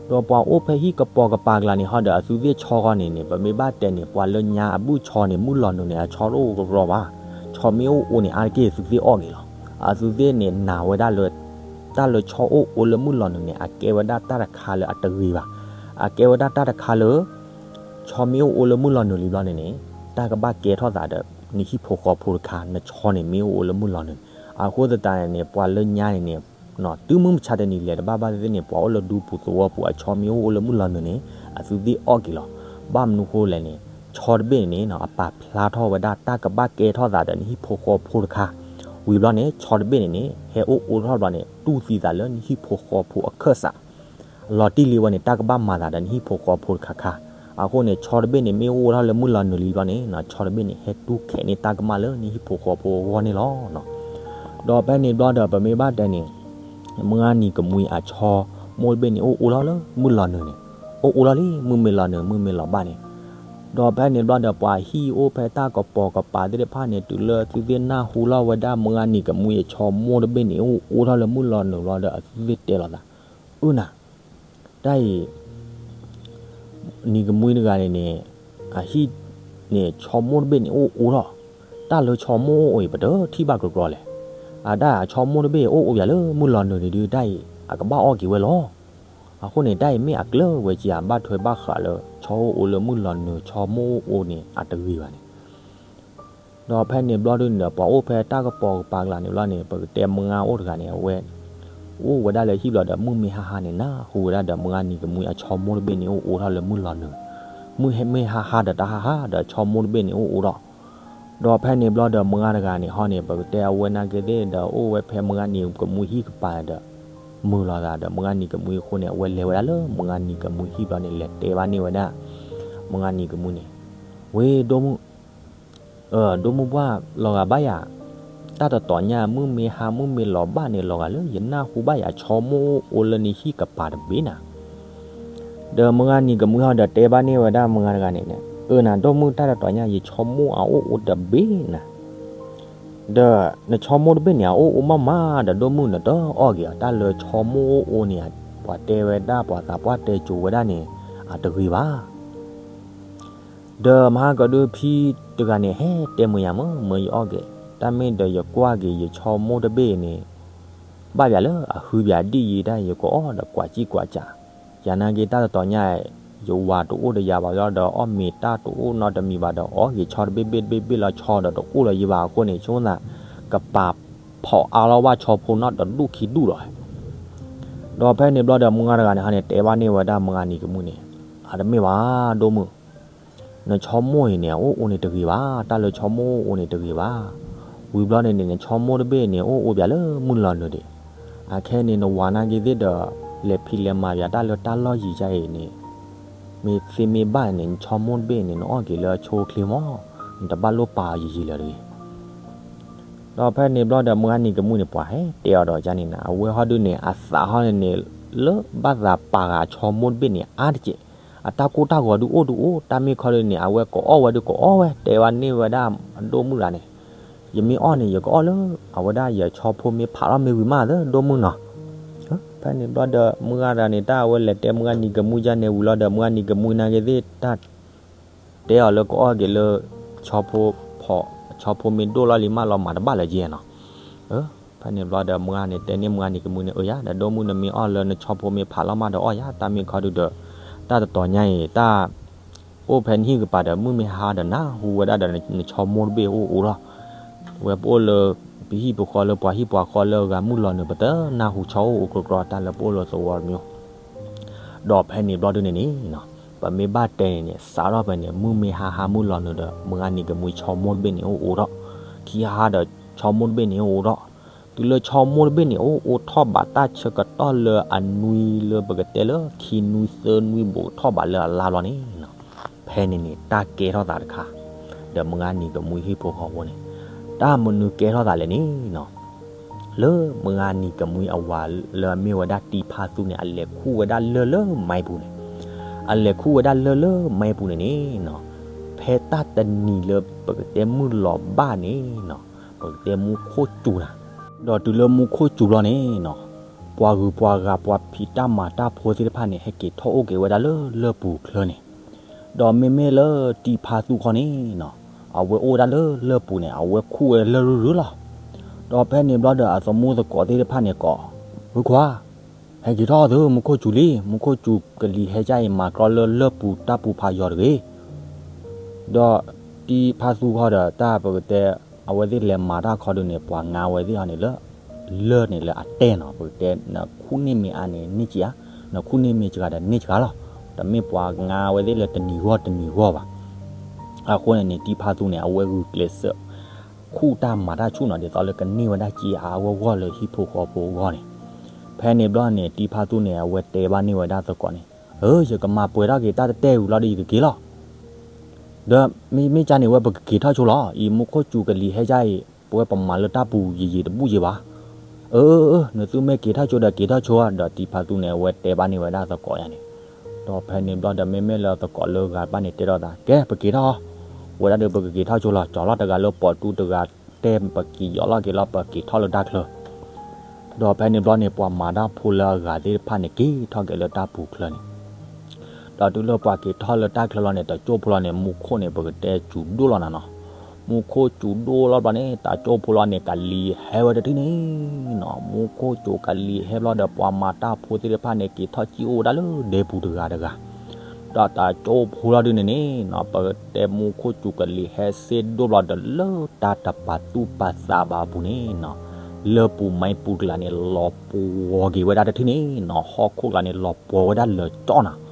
ဒီးပှၤအိၣ်ဖဲဟံၣ်ကပိာ်ကပၤကျါန့ၣ်ဟီဒီး အသုသ့ၣ်ဆီဃီန့ၣ်န့ၣ် ပမ့ၢ်ဘၣ်တဲန့ၣ် ပှၤလၢညါအဘုၣ်ဆီန့ၣ် မုၢ်လီၤနုာ်န့ၣ် အဆီတအိၣ်ကရီဘၣ်, ဆီမ့ၢ်အိၣ်အိၣ်န့ၣ် အါတက့ၢ်သုသ့ၣ်အီၣ်က့ၤလီၤ. အသုသ့ၣ်န့ၣ်နာ်ဝဲဒၣ်လၢ တၢ်လၢဆီအိၣ်အိၣ်လၢမုၢ်လီၤနုာ်န့ၣ် အကဲဝဲဒၣ်တၢ်တခါလၢအတဂ့ၤဘၣ်, အကဲဝဲဒၣ်တၢ်တခါလၢ ဆီမ့ၢ်အိၣ်အိၣ်လၢမုၢ်လီၤနုာ်လံဘျီန့ၣ်န့ၣ် တၢ်ကဘၣ်ကဲထီၣ်သးဒီး နဟံၣ်ဖိဃီဖိတခါ, နဆီန့ၣ်မ့ၢ်အိၣ်အိၣ်လၢမုၢ်လီၤနုာ်န့ၣ်. အဃိသတးန့ၣ်န့ၣ် ပှၤလၢညါန့ၣ်န့ၣ် တုၤမုၢ်မဆါတနံၤလဲၤတဘၣ်ဘၣ်သ့ၣ်သ့ၣ်န့ၣ် ပှၤအိၣ်လၢဒူပူၤသဝီပူၤ အဆီမ့ၢ်အိၣ်အိၣ်လၢမုၢ်လီၤနုာ်န့ၣ် အသုသ့ၣ်အီၣ်က့ၤလီၤ. ဘၣ်မနုၤဃိလဲၣ်န့ၣ် ဆီတဘ့ၣ်န့ၣ်န့ၣ် အပာ်ဖျါထီၣ်ဝဲဒၣ်တၢ်ကဘၣ်ကဲထီၣ်သးဒီးနဟံၣ်ဖိဃီဖိတခါ. ဝံၤဘျီန့ၣ် ဆီတဘ့ၣ်န့ၣ်န့ၣ် ဟဲအိၣ်အိၣ်ထီၣ်ဘျီန့ၣ် တူၢ်သံသးလၢနဟံၣ်ဖိဃီဖိအခၢၣ်စး လီၤတံၢ်လံဝဲန့ၣ် တၢ်ကဘၣ်မၤသးဒီးနဟံၣ်ဖိဃီဖိတခါခါ. အဃိန့ၣ် ဆီတဘ့ၣ်န့ၣ် မ့ၢ်အိၣ်အိၣ်ထီၣ်လၢမုၢ်လီၤနုာ်လံဘျီန့ၣ် ဆီတဘ့ၣ်န့ၣ် ဟဲတူၢ်ခဲးန့ၢ်တၢ်ကမၣ်လၢနဟံၣ်ဖိဃီဖိအဂီၢ်န့ၣ်လီၤ. ဒီးဖဲန့ၣ်ဘျီဒီး ပမ့ၢ်ဘၣ်တဲန့ၣ် မုၢ်ဂၤနံၤကမှံအဆီမိၢ်တဘ့ၣ်န့ၣ် အိၣ်အိၣ်ထီၣ်လၢမုၢ်လီၤနုာ်န့ၣ် အိၣ်အိၣ်ထီၣ်လံ မုၢ်မ့ၢ်လီၤနုာ် မုၢ်မ့ၢ်လီၤဘၣ်န့ၣ်. ဒီးဖဲန့ၣ်ဘျီဒီး ပှၤဟံၣ်အိၣ်ဖဲတၢ်ကပိာ်ကပၤသ့ၣ်တဖၣ်န့ၣ် တုၤလၢသုသ့ၣ်နၢ်ဟူလီၤဝဲဒၣ် မုၢ်ဂၤနံၤကမှံအဆီမိၢ်တဘ့ၣ်န့ၣ် အိၣ်အိၣ်ထီၣ်လၢမုၢ်လီၤနုာ်ဘျီဒီး အသုသ့ၣ်တဲလီၤသး, အၢနၤ တၢ်အံၤ နံၤကမှံတဂၤန့ၣ်န့ၣ် အဟံၣ်န့ၣ် ဆီမိၢ်တဘ့ၣ်န့ၣ် အိၣ်အိၣ်ထီၣ်, တၢ်လၢဆီမိၢ်အိၣ်အံၤ ပတထံၣ်ဘၣ်ကြီကြီလဲၣ်. အတၢ်ဆီမိၢ်တဘ့ၣ်အိၣ်အိၣ်ပၠးလၢမုၢ်လီၤနုာ်န့ၣ်ဒုး တၢ်အံၤ အကဘၣ်အီၣ်က့ၤဝဲလီၤ. အဃိန့ၣ် တၢ်အံၤမ့ၢ်အကျၢၤဝဲက့ၤ အဘၣ်ထွဲဘၣ်ဃးလၢ ဆီအိၣ်အိၣ်လၢမုၢ်လီၤနုာ် ဆီမိၢ်အိၣ်အိၣ်န့ၣ် အတဂ့ၤဘၣ်န့ၣ်. ဒီးဖဲန့ၣ်ဘျီဒုန့ၣ်ဒီး ပှၤအိၣ်ဖဲတၢ်ကပိာ်ကပၤကလၤန့ၣ်ဘျီန့ၣ် ပကတဲမုၢ်ဂၤအိၣ်တဂၤန့ၣ် အဝဲ အိၣ်ဝဲဒၣ်လၢဟံၣ်ဘျီဒီး မုၢ်မ့ၢ်ဟါဟါန့ၣ် နၢ်ဟူဝဲဒၣ်ဒီး မုၢ်ဂၤနံၤကမှံအဆီမိၢ်တဘ့ၣ်န့ၣ် အိၣ်အိၣ်ထီၣ်လၢမုၢ်လီၤနုာ်, မုၢ်မ့ၢ်ဟါဟါဒီးတၢ်ဟါဟါဒီး ဆီမိၢ်တဘ့ၣ်န့ၣ် အိၣ်အိၣ်ထီၣ်. ဒီးဖဲန့ၣ်ဘျီဒီး မုၢ်ဂၤတဂၤန့ၣ်ဟီန့ၣ် ပကတဲအဝဲနာ်က့သ့ၣ်ဒီး အိၣ်ဝဲဖဲမုၢ်ဂၤနံၤကမှံဟံၣ်ကပၤဒီး မုာ်လီၤသးဒီး မုၢ်ဂၤနံၤကမှံအဃိန့ၣ် အဝဲလဲၤဝဲဒၣ်လၢမုၢ်ဂၤနံၤကမှံဟံၣ်ဘျီန့ၣ် လဲၤတဲဘၣ်န့ၢ်ဝဲဒၣ် မုၢ်ဂၤနံၤကမှံန့ၣ်, ဝ့ၢ်ဒိၣ်မုၢ် ဒိၣ်မုၢ်ပှၢ် လီၤဂာ်ဘၣ်ယၤ, တၢ်တတီၤညါ မုၢ်မ့ၢ်ဟါ မုၢ်မ့ၢ်လီၤဘၣ်န့ၣ် လီၤဂာ်လၢယနၢ်ဟူဘၣ်ယၤ ဆီမိၢ်အိၣ်အိၣ်လၢနဟံၣ်ကပၤတဘ့ၣ်နၤ. ဒီးမုၢ်ဂၤနံၤကမှံဟီဒီးတဲဘၣ်န့ၢ်ဝဲဒၣ်မုၢ်ဂၤတဂၤန့ၣ်န့ၣ်, အၢနၤ ဒိၣ်မုၢ် တၢ်တတီၤညါ ယဆီမိၢ်အအိၣ်အိၣ်တဘ့ၣ်နၤ. ဒီးနဆီမိၢ်တဘ့ၣ်န့ၣ် အအိၣ်အိၣ်မးမးဒီး ဒိၣ်မုၢ်နတအီၣ်က့ၤအီၤ တၢ်လၢဆီမိၢ်အိၣ်အိၣ်န့ၣ် ပှၤတဲဝဲဒၣ် ပှၤသးပှၢ်တဲစိၤဝဲဒၣ်န့ၣ် အတဂ့ၤဘၣ်. ဒီးမဟါကဒုဖံတဂၤန့ၣ် ဟဲတဲမုာ်ယၤမ့ၢ် မ့ၢ်ယအီၣ်က့ၤ, တၢ်မ့ၢ်ဒီးယကွၢ်က့ၤ ယဆီမိၢ်တဘ့ၣ်န့ၣ် ဘၣ်ပၠးလၢအဟုပၠးဒ်ယံၤတၢ် ယကအီၣ်ဒီးကွၢ်စံၣ်ကွၢ်စၢ်, ယၤနာ်က့ တၢ်တတီၤညါ ယဝၤတအိၣ်ဒီးယၤဘၣ်ဘျီဒီး အီၣ်မ့ၤတၢ်တအိၣ်နီတမံၤဘၣ်ဒီး အီၣ်က့ၤဆီတဘ့ၣ်ဘ့ၣ်တဘ့ၣ်ဘ့ၣ်လီၤ ဆီဒီးတအိၣ်လၢၤယံၤဘၣ်အဃိန့ၣ် ဆိသး ကပာ်ဖီၣ်အါလီၤဘၣ်ဆီဖိနီတဒူၣ်ခံဒူၣ်လီၤ. ဒီးဖဲန့ၣ်ဘျီဒီး မုၢ်ဂၤတဂၤန့ၣ်ဟီန့ၣ် တဲဘၣ်န့ၢ်ဝဲဒၣ်မုၢ်ဂၤနံၤကမှံန့ၣ်, အတမ့ၢ်ဘၣ် ဒိၣ်မုၢ်, နဆီမိၢ်အံၤန့ၣ် အအိၣ်အိၣ်န့ၣ်တဂ့ၤဘၣ်, တၢ်လၢဆီမိၢ်အိၣ်အိၣ်န့ၣ်တဂ့ၤဘၣ်. ဝံၤဘျီန့ၣ်န့ၣ် နဆီမိၢ်တဘ့ၣ်န့ၣ် အိၣ်အိၣ်ပၠးလၢမုၢ်လီၤနုာ်ဒံး, အခဲန့ၣ် နဝၤနာ်က့သ့ၣ်ဒီး လဲၤဖံးလဲၤမၤပၠးတၢ်လၢတၢ်လီၢ်ယံၤကါအံၤန့ၣ် မ့ၢ်သ့မ့ၢ်ဘၣ်န့ၣ် နဆီမိၢ်တဘ့ၣ်န့ၣ် နအီၣ်က့ၤလၢအဆိအချ့မး, နတဘၣ်လိၣ်ပာ်အီၤယံာ်ယံာ်လၢၤတဂ့ၤ. ဒီးဖဲန့ၣ်ဘျီဒီး မုၢ်ဂၤနံၤကမှံန့ၣ် ပှၤဟဲတဲအီၤဒီးကန့ၣ်နၤ, အဝဲဟီဒုန့ၣ် အသးဟီန့ၣ်န့ၣ် လၢဘၣ်သးပာ်ဂၤဆီမိၢ်တဘ့ၣ်န့ၣ် အါတက့ၢ်, အတၢ်ကိၢ်တၢ်ဂီၤဒုအိၣ်ဒုအိၣ်, တၢ်မ့ၢ်ခီဒုန့ၣ် အဝဲကအီၣ်ဝဲဒုကအီၣ်ဝဲ, တဲဝဲန့ၢ်ဝဲဒၣ်အဒိၣ်မုၢ်တဂၤန့ၣ်, ယမ့ၢ်အီၣ်န့ၣ် ယကအီၣ်လၢ အဝဲဒၣ်ယဆီဖိမ့ၢ်ဖးထီၣ်မ့ၢ်ဝံၤမးသၢ ဒိၣ်မုၢ်နီၤ. ဖဲန့ၣ်ဘျီဒီး မုၢ်ဂၤတဂၤန့ၣ် တၢ်အဝဲလဲၤတဲမုၢ်ဂၤနံၤကမှံကန့ၣ်ဝံၤလီၤဒီး မုၢ်ဂၤနံၤကမှံနာ်က့သ့ၣ် တၢ် တဲအီၤလၢကအီၣ်က့ၤလၢ ဆီဖိဖီၣ်, ဆီဖိမ့ၢ်ဒိၣ်လီၤလံမးလီၤ မၤတဘၣ်လၢၤက့နီၤ. ဖဲန့ၣ်ဘျီဒီး မုၢ်ဂၤန့ၣ်တဲန့ၢ်မုၢ်ဂၤနံၤကမှံန့ၣ် အၢယၤ ဒီးဒိၣ်မုၢ် နမ့ၢ်အီၣ်လၢနဆီဖိမ့ၢ်ဖးလီၤမးဒီးအီၣ်ယၤ, တၢ်မ့ၢ်ခီဒုဒီး တၢ်တတီၤညါအံၤ တၢ် အိၣ်ဖဲနဟံၣ်ကပၤဒီး မုၢ်မ့ၢ်ဟါဒီးနၢ်ဟူဝဲဒၣ်ဒီး နဆီမိၢ်တဘ့ၣ်အိၣ်အိၣ်ထီၣ်, ဝဲပအိၣ်လၢ ပဟံၣ်ပဃီလၢပှၤဟံၣ်ပှၤဃီလၢအဂၤမုၢ်လီၤနုာ် ပတနၢ်ဟူဆီအိၣ်အိၣ်ကြီကြီတၢ်လၢပအိၣ်လၢသဝီတမံၤ ဒီးဖဲန့ၣ်ဘျီဒုန့ၣ်န့ၣ် ပမ့ၢ်ဘၣ်တဲန့ၣ်န့ၣ် စးထီၣ်ဖဲန့ၣ် မုၢ်မ့ၢ်ဟါဟါမုၢ်လီၤနုာ်ဒီး မုၢ်ဂၤနံၤကမှံဆီမိၢ်တဘ့ၣ်န့ၣ်အိၣ်အိၣ်ထီၣ်, ခံဟါဟါဒီးဆီမိၢ်တဘ့ၣ်န့ၣ်အိၣ်အိၣ်ထီၣ်, တုၤလၢဆီမိၢ်တဘ့ၣ်န့ၣ်အိၣ်အိၣ်ထီၣ်ဘးတၢ်ဆၢကတီၢ်လၢအနွံလၢပကတဲလၢခံနွံသၢနွံဘူးထီၣ်ဘးလၢအလါဘျီန့ၣ် ဖဲန့ၣ်န့ၣ် တၢ်ကဲထီၣ်သးတခါ ဒီးမုၢ်ဂၤနံၤကမှံဟံၣ်ဖိဃီဖိန့ၣ် တၢ်မနုၤကဲထီၣ်သးလဲၣ်န့ၣ် လၢမုၢ်ဂၤနံၤကမှံအဝၤလၢအမ့ၢ်ဝဲဒၣ်တံဖါသူန့ၣ် အလဲၤခူၣ်ဝဲဒၣ်လၢၢ်လၢမဲပူၤန့ၣ်, အလဲၤခူၣ်ဝဲဒၣ်လၢၢ်လၢမဲပူၤန့ၣ်န့ၣ် ဖဲတၢ်တနံၤလၢပကတဲမုၢ်လီၤဘၣ်န့ၣ် ပကတဲမူခိၣ်စူၤနၤ, ဒီးတုၤလၢမူခိၣ်စူၤဘျီန့ၣ် ပှၤဂုၤပှၤဂၤပှၤဖံးတၢ်မၤတၢ်ဖိသ့ၣ်တဖၣ်န့ၣ် ဟဲက့ၤထီၣ်အိၣ်က့ၤဝဲဒၣ်လၢလၢၢ်ပူၤချၢန့ၣ်, ဒီးမ့မ့ၢ်လၢတံဖါသူခီန့ၣ် အဝဲအိၣ်ဝဲဒၣ်လၢလၢၢ်ပူၤန့ၣ် အဝဲခူၣ်ဝဲလၢၢ်ရုၢ်ရုၢ်လီၤ. ဒီးဖဲန့ၣ်ဘျီဒီးအသမူသကိးသ့ၣ်တဖၣ်န့ၣ်ကိး, ဝ့ခွါ ဟဲက့ၤထီၣ်သု မူခိၣ်စူၤလံ, မူခိၣ်စူၤကလံၤဟဲကၢ်အံၤ မၤကြီလၢလၢၢ်ပူၤတၢ်ပူၤဖးယီၤတဂ့ၤ. ဒီးတံၤဖါသူဃီဒီးတၢ်ပကတဲ အဝဲသ့ၣ်လဲၤမၤတၢ်ခီဒုန့ၣ် ပှၤငါဝဲသ့ၣ်ဟီန့ၣ်လၢ လၢၢ်န့ၣ်လၢအတဲနီၤ ပကတဲ နခူၣ်န့ၢ်မ့ၢ်အါန့ၣ် န့ၢ်စ့ၢ်ဧါ, နခူၣ်န့ၢ်မ့ၢ်စှၤဒီးန့ၢ်စှၤလီၤ. တမ့ၢ်ပှၤငါဝဲသ့ၣ်လၢတနံၤဂီၢ်တနံၤဂီၢ်ဘၣ်. အဃိန့ၣ်န့ၣ် တံၤဖါသူန့ၣ် အဝဲဂုာ်ကျဲးစၢး ခူၣ်တၢ်မၤတၢ်ဆူၣ်နီၤ ဒ်သိးလၢကန့ၢ်ဝဲဒၣ်စ့အါအါဂီၢ်ဂီၢ်လၢဟံၣ်ဖိဃီဖိအဂီၢ်န့ၣ်. ဖဲန့ၣ်ဘျီန့ၣ် တံၤဖါသူန့ၣ် အဝဲတဲဘၣ်န့ၢ်ဝဲဒၣ်သကိးန့ၣ်, အၢ ယကမၤပှဲၤထီၣ်က့ၤတၢ်တတဲအံၤဝံၤလီၤဒီး ယကက့ၤလီၤ. ဒီးမ့မ့ၢ်ကန့ၣ်ဝဲ ပကက့ၤထီၣ်ဆိလီၤ. အံၤမူခိၣ်စူၤကလံၤဟဲကါအံၤ ပဝဲပမၤလၢတၢ်ပူၤယံာ်ယံာ်တဘူၣ်ယံာ်ဘၣ်. အၢ အၢ နသုမ့ၢ်က့ၤထီၣ်ဆိဒီးက့ၤထီၣ်ဆိဧါ. ဒီးတံၤဖါသူန့ၣ် အဝဲတဲဘၣ်န့ၢ်ဝဲဒၣ်သကိးယါန့ၣ်. ဒီးဖဲန့ၣ်ဘျီဒီး မ့မ့ၢ်လၢသကိးလၢဂၤတဖၣ်န့ၣ် တဲထီၣ်သး ကဲ ပက့ၤထီၣ်အီၤ, ဝဲဒၣ်ဒီးပကက့ၤထီၣ်ဆိလီၤ. ကၠီၤလီၤတဂၤလၢပိာ်တူတဂၤ တဲပက့ၤယီၤလီၤက့ၤလီၤ ပက့ၤထီၣ်လၢတၢ်ချၢ ဒီးဖဲန့ၣ်ဘျီန့ၣ် ပှၤမၤတၢ်ဖိလၢအဂၤသ့ၣ်တဖၣ်န့ၣ် က့ၤထီၣ်က့ၤလၢတၢ်ပူၤချၢန့ၣ်. ဒီးတုၤလၢပှၤက့ၤထီၣ်လၢတၢ်ချၢလီၤန့ၣ် တကၠိၢ်ဖိလီၤန့ၣ် မူခိၣ်န့ၣ် ပကတဲစူၤဒိၣ်လီၤနၤနီၤ. မူခိၣ်စူၤဒိၣ်လီၤဘျီန့ၣ် တကၠိၢ်ဖိလီၤန့ၣ် ကလံၤဟဲဝဲတထံၣ်န့ၣ်နီၤ. မူခိၣ်စူၤကလံၤဟဲဘျီဒီး ပှၤမၤတၢ်ဖိသ့ၣ်တဖၣ်န့ၣ် က့ၤထီၣ်ကံၣ်အိၣ်ဝဲဒၣ်လၢဒဲပူၤတဂၤတဂၤ ဒီးတကၠိၢ်ဖိလီၤဒုန့ၣ်န့ၣ်နီၤ ပကတဲမူခိၣ်စူၤကလံၤဟဲစ့ဒိၣ်ဘျီဒီး လၢတၢ်တပာ်သူၣ်ပာ်သးဘၣ်အပူၤန့ၣ်နီၤ, လၢပူၤမါပူၤတကျါန့ၣ် လီၤပှီၤက့ၤဝဲဒၣ်တထံၣ်န့ၣ်နီၤ, ဟီၣ်ခိၣ်တကျါန့ၣ် လီၤပှီၤဝဲဒၣ်လၢာ်ကၠီၣ်နၤ,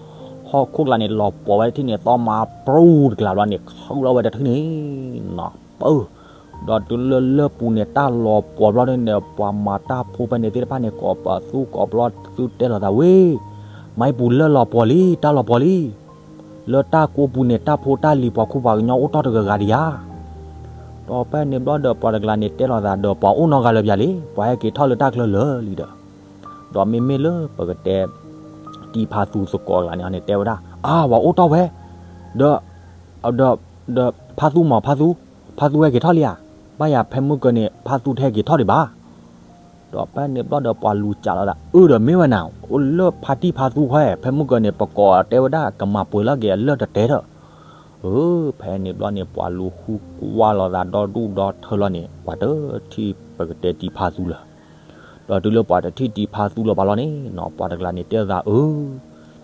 ဟီၣ်ခိၣ်တကျါန့ၣ် လီၤပှီၤဝဲဒၣ်တထံၣ်န့ၣ် သီမၤပြူၤတကျါဘျီန့ၣ် ခုၣ်လီၤဝဲဒၣ်တထံၣ်န့ၣ်နီၤ, ပၢ် ဒီးတုၤလၢလၢၢ်ပူၤန့ၣ် တၢ်လီၤပှီၤဘျီန့ၣ်ဒီး ပှၤမၤတၢ်ဖိဖဲန့ၣ်သ့ၣ်တဖၣ်န့ၣ် ကိးပသူကိးပျီသုတဲလိာ်သးဝဲ, မါပူၤလၢၢ်လီၤပှီၤလံ တၢ်လီၤပှီၤလံ, လၢတၢ်ကိးပူၤန့ၣ် တၢ်ဖိတၢ်လံၤပှၤခိၣ်ပှၤကညီအိၣ်တ့ၢ်တဂၤဂၤဒံးဧါ. ဒီးဖဲန့ၣ်ဘျီဒီးပှၤတကျါန့ၣ်တဲလိာ်သးဒီး ပှၤအိၣ်နီတဂၤလၢၤဘၣ်လံ, ပှၤဟဲက့ၤထီၣ်လၢတၢ်ချၢလၢာ်လံဒီး, ဒီးမ့မ့ၢ်လၢပကတဲ တံၤဖါသူသကိးတကျါန့ၣ်န့ၣ် တဲဝဲဒၣ် အါ ပှၤအိၣ်တ့ၢ်ဝဲ, ဒီး ဒီး ဒီးဖါသူမး ဖါသူ, ဖါသူဟဲက့ၤထီၣ်လံဧါ, ဘၣ်ယၤဖဲမုၢ်ကၢန့ၣ် ဖါသူတဟဲက့ၤထီၣ်ဒံးဘၣ်. ဒီးဖဲန့ၣ်ဘျီဒီးပှၤလူၤကးလိာ်သး အၢ ဒီးမ့ၢ်ဝဲနၤ အိၣ်လၢဖါတံၢ်ဖါသူဃီ ဖဲမုၢ်ကၢန့ၣ် ပကိးတဲဝဲဒၣ်ကမၤပှဲၤလီၤက့ၤအလၢၢ်တတဲထီၣ်, အၢ ဖဲန့ၣ်ဘျီန့ၣ် ပှၤလူၤဃုကွၢ်လိာ်သးဒီဒူၣ်ဒီထၢလီၤန့ၣ် ပှၤတထံၣ်ပကတဲတံၤဖါသူလၢၤ ဒီးတုၤလၢပှၤတထံၣ်တံၤဖါသူလၢၤဘၣ်လီၤန့ၣ်နီၤ ပှၤတကျါန့ၣ်တဲလိာ်သး အၢ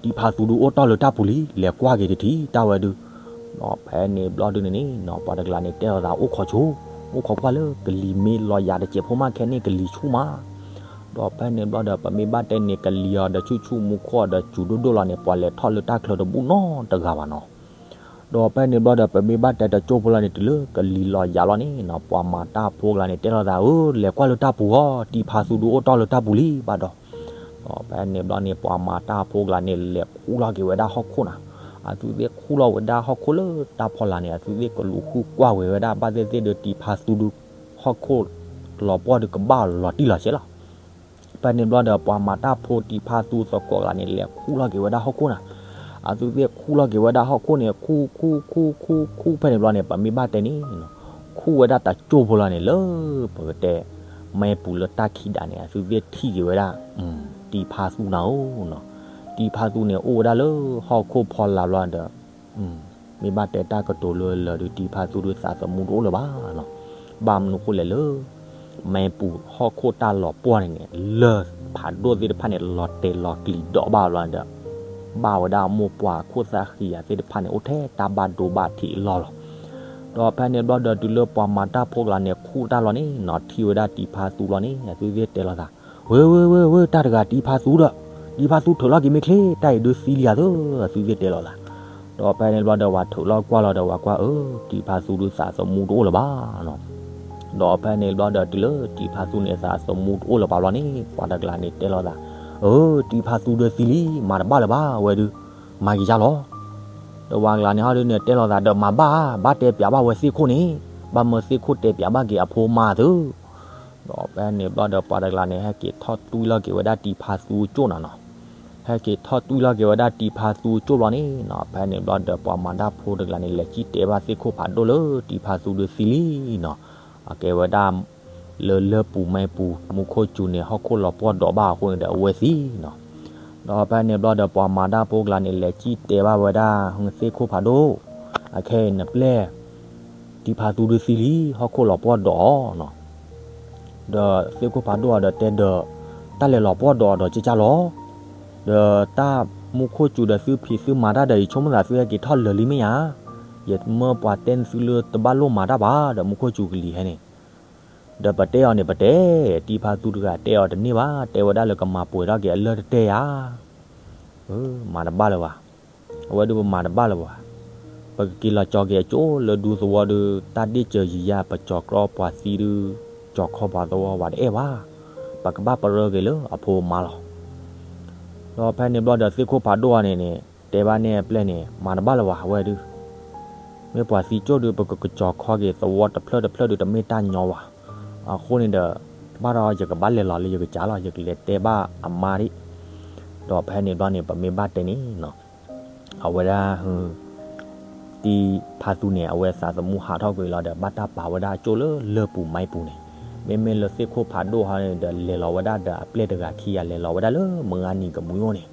တံၤဖါသူဒုးအိၣ်တ့ၢ်လၢတၢ်ပူၤလံ လဲၤကွၢ်က့ၤတထံၣ်တၢ်ဝဲဒုး, ဒီးဖဲန့ၣ်ဘျီဒုးန့ၣ်န့ၣ်နီၤ ပှၤတကျါန့ၣ်တဲလိာ်သး အိၣ်ခိးဆိ, အိၣ်ခိးကွၢ်လၢကလံၤမ့ၢ်လီၤယၤတစဲးဖိမး ခဲန့ၣ်ကလံၤဆူၣ်မး, ဒီးဖဲန့ၣ်ဘျီဒီး ပမ့ၢ်ဘၣ်တဲန့ၣ်ကလံၤအီၤဒီးဆူၣ်ဆူၣ်မူခိၣ်အီၤဒီးစူၤဒိၣ်ဒိၣ်လီၤန့ၣ် ပှၤလဲၤထီၣ်လၢတၢ်ချၢတဘူၣ်နီတဂၤဘၣ်နီၤ ဒီးဖဲန့ၣ်ဘျီဒီး ပမ့ၢ်ဘၣ်တဲတကၠိၢ်ဖိလီၤန့ၣ် တုၤလၢကလံၤလီၤယၤလီၤန့ၣ်နီၤ ပှၤမၤတၢ်ဖိကျါန့ၣ် တဲလိာ်သး အၢ လဲၤကွၢ်လၢတၢ်ပူၤအီၤ တံၤဖါသူဒုးအိၣ်တ့ၢ်လၢတၢ်ပူၤလံဘၣ်ဒီး, ဒီးဖဲန့ၣ်ဘျီန့ၣ် ပှၤမၤတၢ်ဖိကျါန့ၣ် လဲၤခူၣ်လီၤက့ၤဝဲဒၣ်ဟီၣ်ခိၣ်နၤ, အသုသ့ၣ်ခူၣ်လီၤဝဲဒၣ်ဟီၣ်ခိၣ်လၢတၢ်ဖီလာ်န့ၣ် အသုသ့ၣ်ကလူၤဃုကွၢ်ဝဲဝဲဒၣ် ဘၣ်သ့ၣ်သ့ၣ်ဒီးတံၤဖါသူဒုး ဟီၣ်ခိၣ်လီၤပှီၢ်ဒုးကဘၣ်လီၤတံၢ်လီၤဆဲးလီၤ ဖဲန့ၣ်ဘျီဒီး ပှၤမၤတၢ်ဖိတံၤဖါသူသကိးကျါန့ၣ် လဲၤခူၣ်လီၤက့ၤဝဲဒၣ်ဟီၣ်ခိၣ်နၤ, အသုသ့ၣ်ခူၣ်လီၤက့ၤဝဲဒၣ်ဟီၣ်ခိၣ်န့ၣ် ခူၣ် ခူၣ် ခူၣ် ခူၣ် ခူၣ် ဖဲန့ၣ်ဘျီန့ၣ် ပမ့ၢ်ဘၣ်တဲန့ၣ် ခူၣ်ဝဲဒၣ်တကၠိၢ်ဖိလီၤန့ၣ် လၢပကတဲ မ့ၢ်ပူၤလၢတၢ်ခံးဒၣ်န့ၣ် အသုသ့ၣ်ထံၣ်က့ၤဝဲဒၣ် တံၤဖါသူနၤဧိၤနီၤ, တံၤဖါသူန့ၣ် အိၣ်ဝဲဒၣ်လၢဟီၣ်ခိၣ်ဖီလာ်ဘျီဒီး မ့ၢ်ဘၣ်တဲတၢ်ကတိၤလၢလၢာ်ဒုး တံၤဖါသူဒုးသးသမူတအိၣ်လၢၤဘၣ်နီၤ, ဘၣ်မနုၤဃိလဲၣ်လၢ မ့ၢ်ပူၤဟီၣ်ခိၣ်တၢ်လီၤပှီၢ်န့ၣ်န့ၣ် လၢၢ်ဖးဒိၣ်သ့ၣ်တဖၣ်န့ၣ် လီၤတဲာ်လီၤကျံၤဒီးဘၣ်လီၤဒီး ဘၣ်ဝဲဒၣ်အမိၢ်ပှၢ်ခိၣ်သၣ်ဃံၤယၤသ့ၣ်တဖၣ်န့ၣ် အိၣ်ထဲတၢ်ဘၣ်ဒိဘၣ်ထံးအလီၢ်လီၤ. ဒီးဖဲန့ၣ်ဘျီဒီး တုၤလၢပှၤမၤတၢ်ဖိကျါန့ၣ် ခူၣ်တၢ်လီၤန့ၣ်နီၤ ထံၣ်ဝဲဒၣ်တံၤဖါသူလီၤန့ၣ် အသုသ့ၣ်တဲလိာ်သး ဝဲ ဝဲ ဝဲ ဝဲ တၢ်တဂၤတံၤဖါသူဒီး တံၤဖါသူထုးလီၤက့ၤမ့ၢ်ချ့ တၢ်အံၤဒုးသံလံဧါသၢ အသုသ့ၣ်တဲလိာ်သး. ဒီးဖဲန့ၣ်ဘျီဒီး ပှၤထုးလီၤကွၢ်လီၤဒီး ပှၤကွၢ် အၢ တံၤဖါသူဒုးသးသမူတအိၣ်လၢၤဘၣ်နီၤ. ဒီးဖဲန့ၣ်ဘျီဒီး တုၤလၢတံၤဖါသူန့ၣ် သးသမူတအိၣ်လၢၤဘၣ်လီၤန့ၣ် ပှၤတကျါန့ၣ်တဲလိာ်သး အၢ တံၤဖါသူဒုးသံလံ မၤတဘၣ်လၢၤဘၣ်ဝဲဒုး မၤက့ၤယါလီၤ. ဒီးပှၤတကျါန့ၣ်ဟီဒုးန့ၣ် တဲလိာ်သးဒီး မၤဘၣ်ဧါ ဘၣ်တဲပျးဘၣ်ဝဲသ့ၣ်ခိၣ်န့ၣ် ဘၣ်မၢသ့ၣ်ခိၣ်တဲပျးဘၣ်က့ၤအဖိမါသု ဒီးဖဲန့ၣ်ဘျီဒီး ပှၤတကျါန့ၣ် ဟဲက့ၤထီၣ်တွံၢ်လီၤက့ၤဝဲဒၣ်တံၤဖါသူကၠိၣ်နၤနီၤ. ဟဲက့ၤထီၣ်တွံၢ်လီၤက့ၤဝဲဒၣ်တံၤဖါသူကၠိၣ်ဘျီန့ၣ်နီၤ ဖဲန့ၣ်ဘျီဒီး ပှၤမၤတၢ်ဖိတကျါန့ၣ် လဲၤစံၣ်တဲဘၣ်သ့ၣ်ခိၣ်ဖးဒိၣ်လၢတံၤဖါသူဒုးသံလံနီၤ. အကဲဝဲဒၣ် လၢလၢၢ်ပူၤမ့ၢ်ပူၤ မူခိၣ်စူၤန့ၣ် ဟီၣ်ခိၣ်လီၤပှီၢ်ဒီးဘၣ်အဃိန့ၣ်ဒီး အဝဲသံနီၤ. ဒီးဖဲန့ၣ်ဘျီဒီး ပှၤမၤတၢ်ဖိကျါန့ၣ် လဲၤစံၣ်တဲဘၣ်ဝဲဒၣ် သ့ၣ်ခိၣ်ဖးဒိၣ် အခဲအံၤနပျဲၢ် တံၤဖါသူဒုးသံလံ ဟီၣ်ခိၣ်လီၤပှီၢ်ဒီးနီၤ. ဒီးသ့ၣ်ခိၣ်ဖးဒိၣ်အီၤဒီးတဲဒီး တၢ်လဲၤလီၤပှီၢ်ဒီးအီၤဒီးကၠၢ်ကၠၢ်လီၤ. ဒီးတၢ်မူခိၣ်စူၤဒီးသုဖံးသုမၤတၢ်ဒီး ယဆိကမိၣ်သးသုဟဲက့ၤထီၣ်လၢာ်လံမ့ၢ်ဧါ. ယမၢပှၤတဲနသုလၢတဘၣ်လိၣ်မၤတၢ်ဘၣ် ဒီးမူခိၣ်စူၤကလံၤဟဲန့ၣ်, ဒီးပတဲအီၤန့ၣ် ပတဲ, တံၤဖါသူတဂၤတဲအီၤတန့ၢ်ဘၣ်, တဲဝဲဒၣ်လၢကမၤပှဲၤထီၣ်က့ၤအလၢၢ်တတဲယၤ, မၤတဘၣ်လၢၤဘၣ်, အဝဲဒုးပမၤတဘၣ်လၢၤဘၣ်, ပကက့ၤလီၤကၠီၤက့ၤအကၠိလၢဒူသဝီဒုး တၢ်ဒ့ၣ်စၢၤယံၤယၤ ပကၠီၤကြီပှၤသံဒုး ကၠီၤခီပှၤသဝီဝဲတအဲၣ်ဘၣ်, ပကဘၣ်ပရၢက့ၤလၢအဖိအမါလီၤ. ဒီးဖဲန့ၣ်ဘျီဒီးသ့ၣ်ခိၣ်ဖးဒိၣ်အီၤန့ၣ်န့ၣ် တဲဘၣ်န့ၣ်အပျဲၢ်န့ၣ် မၤတဘၣ်လၢၤဘၣ် အဝဲဒုး, မ့ၢ်ပှၤသံကၠိၣ်ဒုး ပကကၠီၤခီက့ၤသဝီတဖျၢၣ်တဖျၢၣ်ဒုး တမ့ၢ်တၢ်ညီဘၣ်, အဃိန့ၣ်ဒီး ဘၣ်ဒီးယကဘၣ်လဲၤလီၤလၢယကစၢ်လီၤ, ယကလဲၤတဲဘၣ်အမါဒံး, ဒီးဖဲန့ၣ်ဘျီန့ၣ် ပမ့ၢ်ဘၣ်တဲန့ၣ် အဝဲဒၣ် တံၤဖါသူန့ၣ် အဝဲသးသမူဟးထီၣ်ကွံာ်လီၤဒီး ဘၣ်တၢ်ပာ်ဝဲဒၣ်အကၠိၣ်လၢလၢၢ်ပူၤမါပူၤန့ၣ်, မ့မ့ၢ်လၢသ့ၣ်ခိၣ်ဖးဒိၣ်ဟီန့ၣ်ဒီး လဲၤလီၤဝဲဒၣ်ဒီးအပျဲၢ်တဂၤခံဂၤ လဲၤလီၤဝဲဒၣ်လၢမုၢ်ဂၤနံၤကမှံအိၣ်န့ၣ်,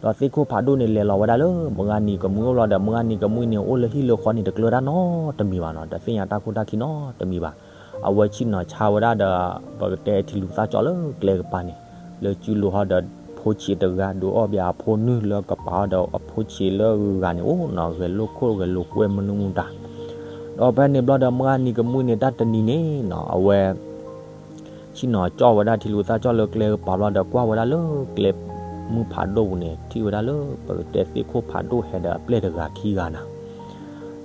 ဒီးသ့ၣ်ခိၣ်ဖးဒိၣ်န့ၣ် လဲၤလီၤဝဲဒၣ်လၢမုၢ်ဂၤနံၤကမှံအိၣ်လီၤဒီး မုၢ်ဂၤနံၤကမှံန့ၣ် အိၣ်လၢဟံၣ်လၢဃီန့ၣ် တကျၢၤတၢ်နီတမံၤဘၣ်နီၤ, ဒီးသ့ၣ်ညါတၢ်ခိၣ်တၢ်ခံနီတမံၤဘၣ်, အဝဲဆ့ၣ်နီၤဆါဝဲဒၣ်ဒီး ပကတဲထံလူၤသၣ်ကၠီၣ်လၢကျဲကပၤန့ၣ်, လၢစုလိၤဟီဒီး ဖိဆံးတဂၤ ဒုးအီၣ်ဘၣ်အဖိနုၢ်လၢကပၤဒီး အဖိဆံးလၢဂၤန့ၣ် အိၣ်နီၤ ဂဲၤလိာ်ခိၣ်ဂဲၤလိာ်ကွဲမနုၤမတၤ, ဒီးဖဲန့ၣ်ဘျီဒီး မုၢ်ဂၤနံၤကမှံန့ၣ် တၢ်တနံၤန့ၣ်နီၤ အဝဲ ဆ့ၣ်နီၤကၠီၣ်ဝဲဒၣ်ထံလူၤသၣ်ကၠီၣ်လၢကျဲကပၤဘျီဒီး ကွၢ်ဝဲဒၣ်လၢကျဲမုၢ်ဖးဒိၣ်ပူၤန့ၣ် ထံၣ်ဝဲဒၣ်လၢပကတဲသ့ၣ်ခိၣ်ဖးဒိၣ်ဟဲဒီးအပျဲၢ်တဂၤခံဂၤနၤ,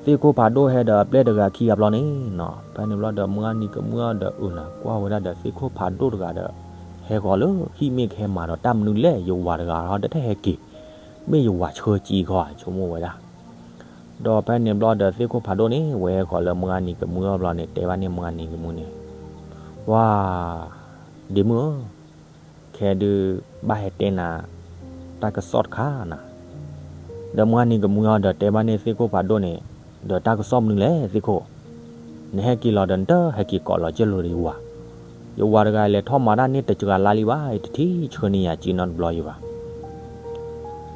သ့ၣ်ခိၣ်ဖးဒိၣ်ဟဲဒီးအပျဲၢ်တဂၤခံဂၤဘျီန့ၣ်နီၤ, ဖဲန့ၣ်ဘျီဒီး မုၢ်ဂၤနံၤကမှံအီၤဒီးအုးနၤ ကွၢ်ဝဲဒၣ်ဒီးသ့ၣ်ခိၣ်ဖးဒိၣ်တဂၤဒီး ဟဲဃီၤလၢဟံၣ်မ့ၢ်ကဟဲမၤဒီးတၢ်မနုၤလဲၣ်, ယဝၤတဂၤဟီတဟဲက့ၤ, မ့ၢ်ယဝၤဆှၢကံခီ ဆိကမိၣ်ဝဲဒၣ် ဒီးဖဲန့ၣ်ဘျီဒီးသ့ၣ်ခိၣ်ဖးဒိၣ်န့ၣ် ဝဲဟဲဃီၤလၢမုၢ်ဂၤနံၤကမှံအီၤဘျီန့ၣ် တဲဘၣ်န့ၣ်မုၢ်ဂၤနံၤကမှံန့ၣ်, ဝါ, ဒ့မုၣ်ဧၢ, ခဲဒုး ဘၣ်ဟဲတဲနၤ တၢ်ကစီၣ်တခါနၤ, ဒီးမုၢ်ဂၤနံၤကမှံအီၤဒီးတဲဘၣ်န့ၣ်သ့ၣ်ခိၣ်ဖးဒိၣ်န့ၣ်, ဒီးတၢ်ကစီၣ်မနုၤလဲၣ်သ့ၣ်ခိၣ်, နဟဲက့ၤလီၤဒီးနတဟဲက့ၤကိးလီၤကဲလိာ်ဒီးယဝၤ, ယဝၤတဂၤလဲၤထီၣ်မၤတၢ်န့ၣ်တစှၤလါလံဘၣ်, ယတထံၣ်ဆှၢန့ၢ်ယၤက့နီတဘျီယဘၣ်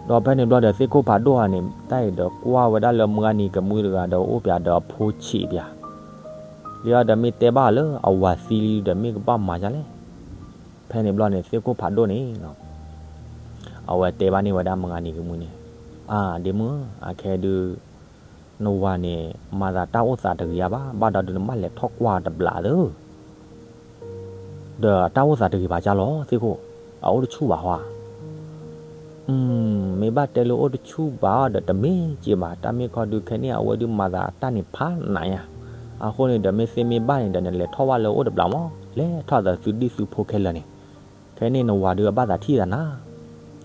ဒီးဖဲန့ၣ်ဘျီဒီးသ့ၣ်ခိၣ်ဖးဒိၣ်ဧါန့ၣ် တၢ်အံၤဒီးကွၢ်ဝဲဒၣ်လၢမုၢ်ဂၤနံၤကမှံတဂၤဒီးအိၣ်ပၠးဒီးအဖိဆံးပၠး, လၢအဒီးမ့ၢ်တဲဘၣ်လၢအဝၤသံလံဒီးမ့ၢ်ကဘၣ်မၤဒ်လဲၣ်, ဖဲန့ၣ်ဘျီန့ၣ် သ့ၣ်ခိၣ်ဖးဒိၣ်န့ၣ် အဝဲတဲဘၣ်န့ၢ်ဝဲဒၣ်မုၢ်ဂၤနံၤကမှံန့ၣ်, အၢ ဒ့မုၣ်ဧၢ, အခဲဒုး နဝၤန့ၣ် မၤသးတၢ်အိၣ်သးတဂ့ၤဧါဘၣ်, ဘၣ်ဒီးဒုးနဘၣ်လဲၤထီၣ်ကွၢ်တဘျီသၢ ဒီးတၢ်အိၣ်သးတဂ့ၤဘၣ်ကၢ်လီၤသ့ၣ်ခိၣ်, အအိၣ်တဆူၣ်ဘၣ်ဟီဧါ, မ့ၢ်ဘၣ်တဲလၢအိၣ်တဆူၣ်ဘၣ်ဒီးတမ့ၢ်က့ဘၣ်, တၢ်မ့ၢ်ခီဒုးခဲန့ၣ် အဝဲဒုးမၤသးတၢ်န့ၣ်ဖးနးညါ, အဃိန့ၣ်ဒီးမ့ၢ်သ့မ့ၢ်ဘၣ်န့ၣ်ဒီး နလဲၤထီၣ်ဘၣ်လၢအိၣ်တဘျီမး, လဲၤထီၣ်သးသုဒံၣ်သုဖိခဲလၢာ်န့ၣ်, ခဲန့ၣ်နဝၤဒုးအဘၣ်သးထံၣ်သးနၤ,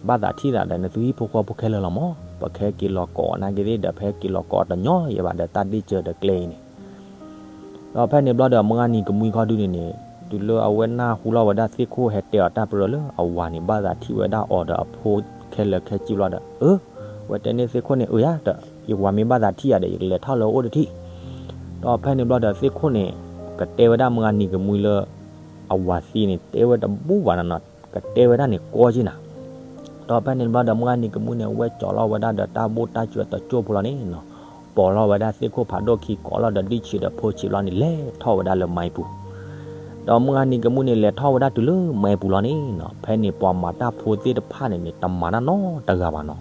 ဘၣ်သးထံၣ်သးဒီးနသုဟံၣ်ဖိဃီဖိခဲလၢာ်လီၤမး, ပကဟဲက့ၤလီၤကိးနာ်က့ၤသ့ၣ်ဒီး ပဟဲက့ၤလီၤကိးတညီယဲဘၣ်ဒီးတၢ်ဒ့ၣ်စၢၤဒီးကျဲအံၤန့ၣ် ဒီးဖဲန့ၣ်ဘျီဒီး မုၢ်ဂၤနံၤကမှံခီဒုန့ၣ်န့ၣ် တုၤလၢအဝဲနၢ်ဟူလီၤဝဲဒၣ်သ့ၣ်ခိၣ်ဟဲတဲအီၤတၢ်ပရၢလၢအဝၤန့ၣ် ဘၣ်သးထံၣ်ဝဲဒၣ်အီၤဒီးအဖိခဲလၢာ်ခဲဆ့ဘျီဒီး အၢ ဝဲတဲန့ၢ်သ့ၣ်ခိၣ်န့ၣ် အၢယၤဒီး ယဝၤမ့ၢ်ဘၣ်သးထံၣ်ယၤဒီး ယကလဲၤထီၣ်လၢအအိၣ်တထံၣ်, ဒီးဖဲန့ၣ်ဘျီဒီးသ့ၣ်ခိၣ်န့ၣ် ကတဲဝဲဒၣ်မုၢ်ဂၤနံၤကမှံလၢ အဝၤသံန့ၣ် တဲဝဲတဘူၣ်ဘၣ်နီၤနီၤ ကတဲဝဲဒၣ်န့ၣ်ကီက့ၤနၤ ဒီးဖဲန့ၣ်ဘျီဒီး မုၢ်ဂၤနံၤကမှံန့ၣ် အဝဲကၠီၤလီၤဝဲဒၣ်ဒီးတၢ်ဘိၣ်တၢ်စၢၤတကၠိၢ်ဖိလီၤန့ၣ်နီၤ, ပိာ်လီၤဝဲဒၣ်သ့ၣ်ခိၣ်ဖးဒိၣ်ခံ ကိးလီၤဒီးဒံၣ်ဆံးဒီးဖိဆံးဘျီန့ၣ် လဲၤထီၣ်ဝဲဒၣ်လၢမါပူၤ, ဒီးမုၢ်ဂၤနံၤကမှံန့ၣ် လဲၤထီၣ်ဝဲဒၣ်တုၤလၢမါပူၤလီၤန့ၣ်နီၤ, ဖဲန့ၣ်ပှၤမၤတၢ်ဖိသ့ၣ်တဖၣ်န့ၣ်န့ၣ် တမၤတၢ်နီတဂၤဘၣ်နီၤ,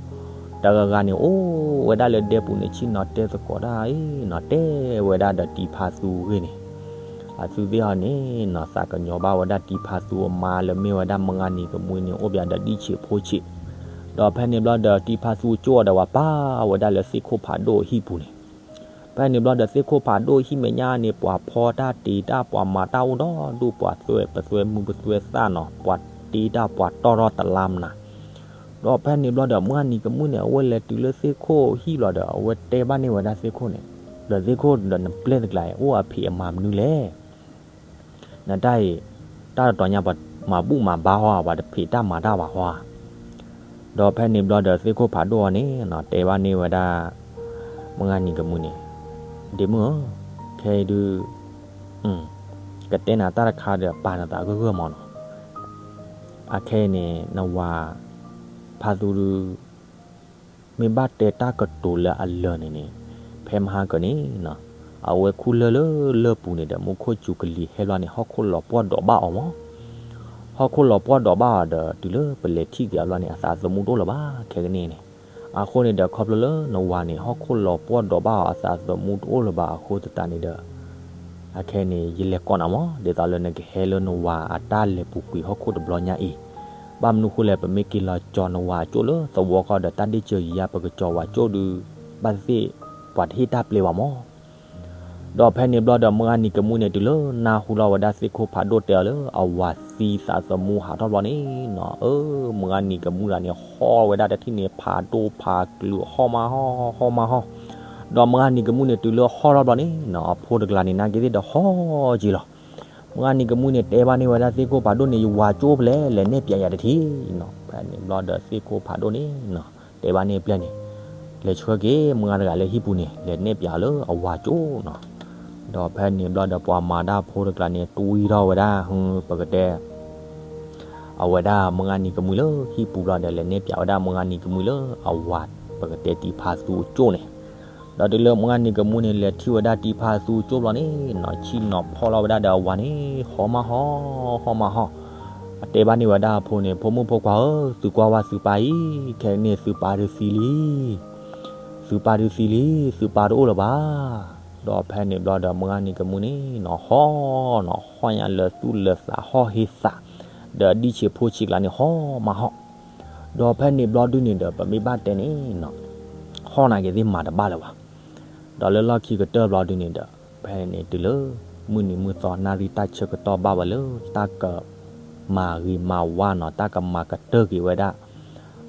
တဂၤဂၤန့ၣ် အိၣ်ဝဲဒၣ်လၢဒဲပူၤန့ၣ် ဆ့ၣ်နီၤတဲသကိးတၢ်အံၤနီၤ, တဲဝဲဒၣ်ဒီးတံၤဖါသူအဂ့ၢ်န့ၣ် အသုသ့ၣ်ဟီန့ၣ်နီၤ သးကညီၤဘၣ်ဝဲဒၣ်တံၤဖါသူအမါလၢမ့ၢ်ဝဲဒၣ်မုၢ်ဂၤနံၤကမှံန့ၣ် အိၣ်ဘၣ်ဒီးဒံၣ်ဆံးဖိဆံး, ဒီးဖဲန့ၣ်ဘျီဒီးတံၤဖါသူကၠိဒီးဝဲပာ်ဝဲဒၣ်လၢသ့ၣ်ခိၣ်ဖးဒိၣ်အဟံၣ်ပူၤန့ၣ်, ဖဲန့ၣ်ဘျီဒီးသ့ၣ်ခိၣ်ဖးဒိၣ်ဟံၣ်မဲာ်ညါန့ၣ် ပှၤဖီတၢ်တ့တၢ် ပှၤမၤတၢ်အိၣ်ဒီဒူၣ် ပှၤသွဲပသွဲမုၢ်ပသွဲသၣ်နီၤ ပှၤတ့တၢ်ပှၤတီၢ်ထီၣ်တလါမနၤ ဒီးဖဲန့ၣ်ဘျီဒီး မုၢ်ဂၤနံၤကမှံန့ၣ် အဝဲလဲၤတုၤလၢသ့ၣ်ခိၣ်ဟံၣ်ဘျီဒီး အဝဲတဲဘၣ်န့ၢ်ဝဲဒၣ်သ့ၣ်ခိၣ်န့ၣ်, ဒီးသ့ၣ်ခိၣ်ဒီးနပျဲၢ်တကျါ အိၣ်အဖံးအမၤမနုၤလဲၣ်, နတၢ်အံၤ တၢ်တတီၤညါပှၤမၤဘူၣ်မၤဘါဟီ ပှၤတဖံးတၢ်မၤတၢ်ဘၣ်ဟီဧါ, ဒီးဖဲန့ၣ်ဘျီဒီးသ့ၣ်ခိၣ်ဖးဒိၣ်အီၤန့ၣ်နီၤ တဲဘၣ်န့ၢ်ဝဲဒၣ် မုၢ်ဂၤနံၤကမှံန့ၣ်, ဒ့မုၣ်ဧၢ, ခဲအံၤဒုး ကတဲနၤတၢ်တခါဒီးပာ်နသးဂၢၢ်ဂၢၢ်မးနီၤ, အခဲအံၤန့ၣ် နဝၤ ဖါသူဒုး မ့ၢ်ဘၣ်တဲတၢ်ကတိၤလၢအလၢာ်န့ၣ်န့ၣ်, ဖဲမဟါကၢန့ၣ်နီၤ, အဝဲခူၣ်လၢၢ်လၢလၢၢ်ပူၤန့ၣ်ဒီး မူခိၣ်စူၤကလံၤဟဲဘျီန့ၣ် ဟီၣ်ခိၣ်လီၤပှီၢ်ဒိးဘၣ်အီၤမး, ဟီၣ်ခိၣ်လီၤပှီၢ်ဒိးဘၣ်အီၤဒီး တုၤလၢပလဲၤထံၣ်က့ၤအဘျီန့ၣ် အသးသမူတအိၣ်လၢၤဘၣ် ခဲကနံၣ်န့ၣ်, အဃိန့ၣ်ဒီး ခီဖျိလၢနဝၤန့ၣ် ဟီၣ်ခိၣ်လီၤပှီၢ်ဒီးဘၣ်အီၤ အသးသမူတအိၣ်လၢၤဘၣ်အဃိသတးန့ၣ်ဒီး အခဲန့ၣ် ယလဲၤကိးနၤမး ဒ်သိးလၢနကဟဲလၢနဝၤအတၢ်လဲၤပူၤကွံာ်ဟီၣ်ခိၣ်တဘျီညါအံၤ. ဘၣ်မနုၤဃိလဲၣ် ပမ့ၢ်က့ၤလီၤကၠီၤနဝၤအကၠိၣ်လၢသဝီဃီဒီး တၢ်ဒ့ၣ်စၢၤယံၤယါ ပကကၠီၤဝဲကၠိၣ်ဒုး ဘၣ်သ့ၣ်သ့ၣ် ပှၤတဟ့ၣ်တၢ်ပျဲဘၣ်မး. ဒီးဖဲန့ၣ်ဘျီဒီး မုၢ်ဂၢ်နံၤကမှံန့ၣ် တုၤလၢနၢ်ဟူလီၤဝဲဒၣ်သ့ၣ်ခိၣ်ဖးဒိၣ်တဲအီၤလၢ အဝၤသံသးသမူဟးထီၣ်ဘျီန့ၣ်နီၤ, အၢ မုၢ်ဂၢ်နံၤကမှံတဂၤန့ၣ် ဟီၣ်ဝဲဒၣ်တထံၣ်န့ၣ် ဖးဒိၣ်ဖးကလုာ် ဟီၣ်မးဟီၣ် ဟီၣ်မးဟီၣ်. ဒီးမုၢ်ဂၢ်နံၤကမှံန့ၣ် တုၤလၢဟီၣ်ထီၣ်ဘျီန့ၣ်နီၤ အဖိတကျါန့ၣ် နာ်က့သ့ၣ်ဒီးဟီၣ်က့ၤလီၤ. မုၢ်ဂၢ်နံၤကမှံန့ၣ် တဲဘၣ်န့ၢ်ဝဲဒၣ်သ့ၣ်ခိၣ်ဖးဒိၣ်န့ၣ် ယဝၤကၠိပလဲၣ် လဲၤနဲၣ်ပၠးယၤတထံၣ်နီၤ. ဖဲန့ၣ်ဘျီဒီးသ့ၣ်ခိၣ်ဖးဒိၣ်န့ၣ်နီၤ တဲဘၣ်န့ၢ်ပျဲၢ်န့ၣ် လဲၤဆှၢက့ၤမုၢ်ဂၢ်တဂၤလၢဟံၣ်ပူၤန့ၣ် လဲၤနဲၣ်ပၠးအီၤလၢအဝၤကၠိနီၤ. ဒီးဖဲန့ၣ်ဘျီဒီးပှၤမၤတၢ်ဖိတကျါန့ၣ် တွံၢ်ထီၣ်ဝဲဒၣ် ဟ ပကတဲ အဝဲဒၣ်မုၢ်ဂၢ်နံၤကမှံလၢဟံၣ်ပူၤဘျီဒီး လဲၤနဲၣ်ပၠးဝဲဒၣ်မုၢ်ဂၢ်နံၤကမှံလၢအဝၤ ပကတဲတံၤဖးသူအကၠိၣ်န့ၣ်. ဒီးတုၤလၢမုၢ်ဂၢ်နံၤကမှံန့ၣ် လဲၤထံၣ်ဝဲဒၣ်တံၤဖးသူအကၠိၣ်ဘျီန့ၣ်နီၤ ဆ့ၣ်နီၤဖီၣ်လီၤဝဲဒၣ်ဒီးအဝၤန့ၣ် ဟီၣ်မးဟီၣ် ဟီၣ်မးဟီၣ်. အတဲဘၣ်န့ၢ်ဝဲဒၣ်အဖိန့ၣ် ဖိမုၣ်ဖိခွါဧၢ, သုကွၢ်ဝဲသုပၢ်အံၤ ခဲကနံၣ်သုပၢ်ဒုးသံလံ သုပၢ်ဒုးသံလံ သုပၢ်တအိၣ်လၢၤဘၣ်. ဒီးဖဲန့ၣ်ဘျီဒီးမုၢ်ဂၢ်နံၤကမှံန့ၣ်နီၤ ဟီၣ်နီၤ ဟီၣ်ညါလၢသူၣ်လၢသး ဟီၣ်ဟ့သး ဒီးဒံၣ်ဆံးဖိဆံးကျါန့ၣ် ဟီၣ်မးဟီၣ်. ဒီးဖဲန့ၣ်ဘျီဒုန့ၣ်ဒီး ပမ့ၢ်ဘၣ်တဲန့ၣ်နီၤ ဟီၣ်နာ်က့သ့ၣ်မၤတဘၣ်လၢၤဘၣ်. ဒီးလၢလီၢ်ခံကတၢၢ်ဘျီဒုန့ၣ်ဒီး ဖဲန့ၣ်တုၤလၢ မုၢ်နံၤမုၢ်သီနၣ်ရံၣ်တၢ်ဆၢကတီၢ်ဘၣ်ဝဲလၢ တၢ်ကမၤဂ့ၤမၤဝါနီၤ တၢ်ကမၤကတၢၢ်က့ၤဝဲဒၣ်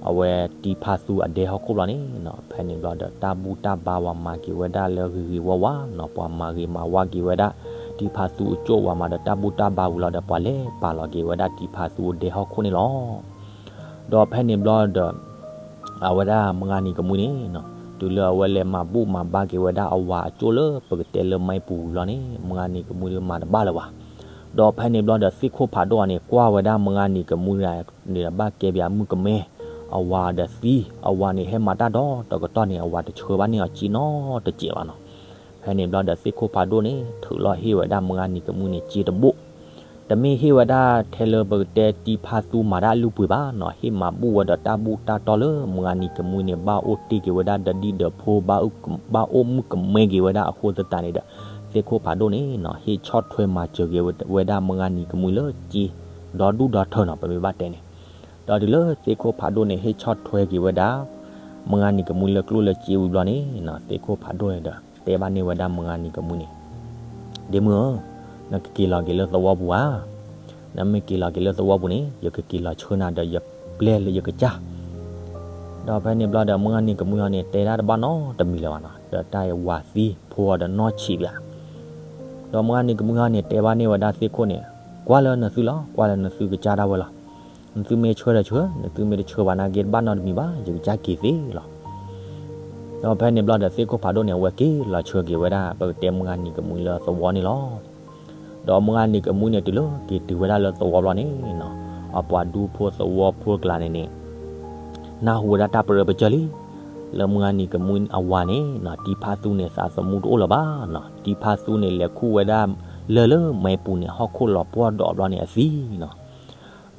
အဝဲတံၤဖးသူအဒဲဟီၣ်ခိၣ်ဘျီန့ၣ်နီၤ ဖဲန့ၣ်ဘျီဒီး တၢ်ဘူၣ်တၢ်ဘါဝဲမၤက့ၤဝဲဒၣ်လၢဂ့ၤဂ့ၤဝါဝါနီၤ ပှၤမၤဂ့ၤမၤဝါက့ၤဝဲဒၣ် တံၤဖးသူအကၠိၣ်ဝဲမးဒီး တၢ်ဘူၣ်တၢ်ဘါဝံၤလီၤဒီး ပှၤလဲၤပာ်လီၤက့ၤဝဲဒၣ်တံၤဖးသူအဒဲဟီၣ်ခိၣ်န့ၣ်လီၤ. ဒီးဖဲန့ၣ်ဘျီဒီး အဝဲဒၣ်မုၢ်ဂၢ်နံၤကမှံန့ၣ်နီၤ တုၤလၢအဝဲလဲၤမၤဘူၣ်မၤဘါက့ၤဝဲဒၣ်အဝၤအကၠိၣ်လၢပကတဲလၢမါပူၤဝံၤလီၤန့ၣ် မုၢ်ဂၢ်နံၤကမှံဒုးမၤတဘၣ်လၢၤဘၣ်. ဒီးဖဲန့ၣ်ဘျီဒီးသ့ၣ်ခိၣ်ဖးဒိၣ်အံၤန့ၣ် ကွၢ်ဝဲဒၣ်မုၢ်ဂၢ်နံၤကမှံန့ၣ်ဒီး ဘၣ်ကဲပၠးမုၣ်ကမဲ အဝၤဒီးသံ အဝၤန့ၣ်ဟဲမၤတၢ်ဒီးတကတီၢ်န့ၣ် အဝၤတဆှၢဘၣ်န့ၢ်အီၤက့နီတစဲးဘၣ်နီၤ. ဖဲန့ၣ်ဘျီဒီးသ့ၣ်ခိၣ်ဖးဒိၣ်န့ၣ် ထုးလီၤဟ့ၣ်ဝဲဒၣ်မုၢ်ဂၢ်နံၤကမှံန့ၣ် စ့တဘိၣ် တမ့ၢ်ဟ့ၣ်ဝဲဒၣ်ထဲလၢပကတဲတံၤဖးသူမၤတၢ်အလုၢ်ပှ့ၤဘၣ်နီၤ ဟ့ၣ်မၤဘူၣ်ဝဲဒီးတၢ်ဘူၣ်တၢ်တီလၢမုၢ်ဂၢ်နံၤကမှံန့ၣ် ဘၣ်အိၣ်တ့ၢ်က့ၤဝဲဒၣ်ဒီးဒံၣ်ဒီးဖိ ဘၣ်အိၣ်မုၣ်ကမဲက့ၤဝဲဒၣ်အဃိသတးန့ၣ်ဒီး သ့ၣ်ခိၣ်ဖးဒိၣ်န့ၣ်နီၤ ဟ့ၣ်ဆီၣ်ထွဲမၤစၢၤက့ၤဝဲဒၣ်မုၢ်ဂၢ်နံၤကမှံလၢစ့ ဒီဒူၣ်ဒီထၢနီၤ ပမ့ၢ်ဘၣ်တဲန့ၣ်. ဒီးတုၤလၢသ့ၣ်ခိၣ်ဖးဒိၣ်န့ၣ် ဟ့ၣ်ဆီၣ်ထွဲက့ၤဝဲဒၣ် မုၢ်ဂၢ်နံၤကမှံလၢကျိၣ်လၢစ့ဝံၤဘျီန့ၣ်နီၤ သ့ၣ်ခိၣ်ဖးဒိၣ်န့ၣ်ဒီး တဲဘၣ်န့ၢ်ဝဲဒၣ်မုၢ်ဂၢ်နံၤကမှံန့ၣ် ဒ့မုၣ်ဧၢ, နကက့ၤလီၤက့ၤလၢသဝီပူၤဧါ. နမ့ၢ်က့ၤလီၤက့ၤလၢသဝီပူၤန့ၣ် ယကက့ၤလီၤဆှၢနၤဒီးယပျဲၢ်လၢယကစၢ်. ဒီးဖဲန့ၣ်ဘျီဒီး မုၢ်ဂၢ်နံၤကမှံဟီန့ၣ် တဲဒၣ်တဘၣ်နီတမံၤလၢၤဘၣ်နီၤ, ဒီးတၢ်အံၤဝၤသံဖိအီၤဒီးနီၢ်ဆံးပၠး. ဒီးမုၢ်ဂၢ်နံၤကမှံဟီန့ၣ် တဲဘၣ်န့ၢ်ဝဲဒၣ်သ့ၣ်ခိၣ်န့ၣ်, ကွၢ်လၢနသုလီၤ, ကွၢ်လၢနသုကစၢ်ဒၣ်ဝဲလီၤ. နသုမ့ၢ်ဆှၢဒီးဆှၢ, နသုမ့ၢ်တဆှၢဘၣ်နာ်က့တဘၣ်နီတမံၤဘၣ်, ယကစၢ်က့ၤသ့လီၤ. ဒီးဖဲန့ၣ်ဘျီဒီးသ့ၣ်ခိၣ်ဖးဒိၣ်န့ၣ် အဝဲက့ၤလီၤဆှၢက့ၤဝဲဒၣ် ပကတဲမုၢ်ဂၢ်နံၤကမှံလၢသဝီန့ၣ်လီၤ. ဒီးမုၢ်ဂၢ်နံၤကမှံန့ၣ် တုၤလၢက့ၤတုၤဝဲဒၣ်လၢသဝီဘျီန့ၣ်နီၤ, အပှၤဒူဖိသဝီဖိကျါန့ၣ်န့ၣ် နၢ်ဟူဝဲဒၣ်တၢ်ပရၢပစၢၢ်လံ, လၢမုၢ်ဂၢ်နံၤကမှံအဝၤန့ၣ်နီၤ တံၤဖးသူန့ၣ် သးသမူတအိၣ်လၢၤဘၣ်နီၤ, တံၤဖးသူန့ၣ် လဲၤခူၣ်ဝဲဒၣ်လၢလၢမါပူၤန့ၣ် ဟီၣ်ခိၣ်လီၤပှီၢ်ဒီးဘျီန့ၣ်အသံနီၤ.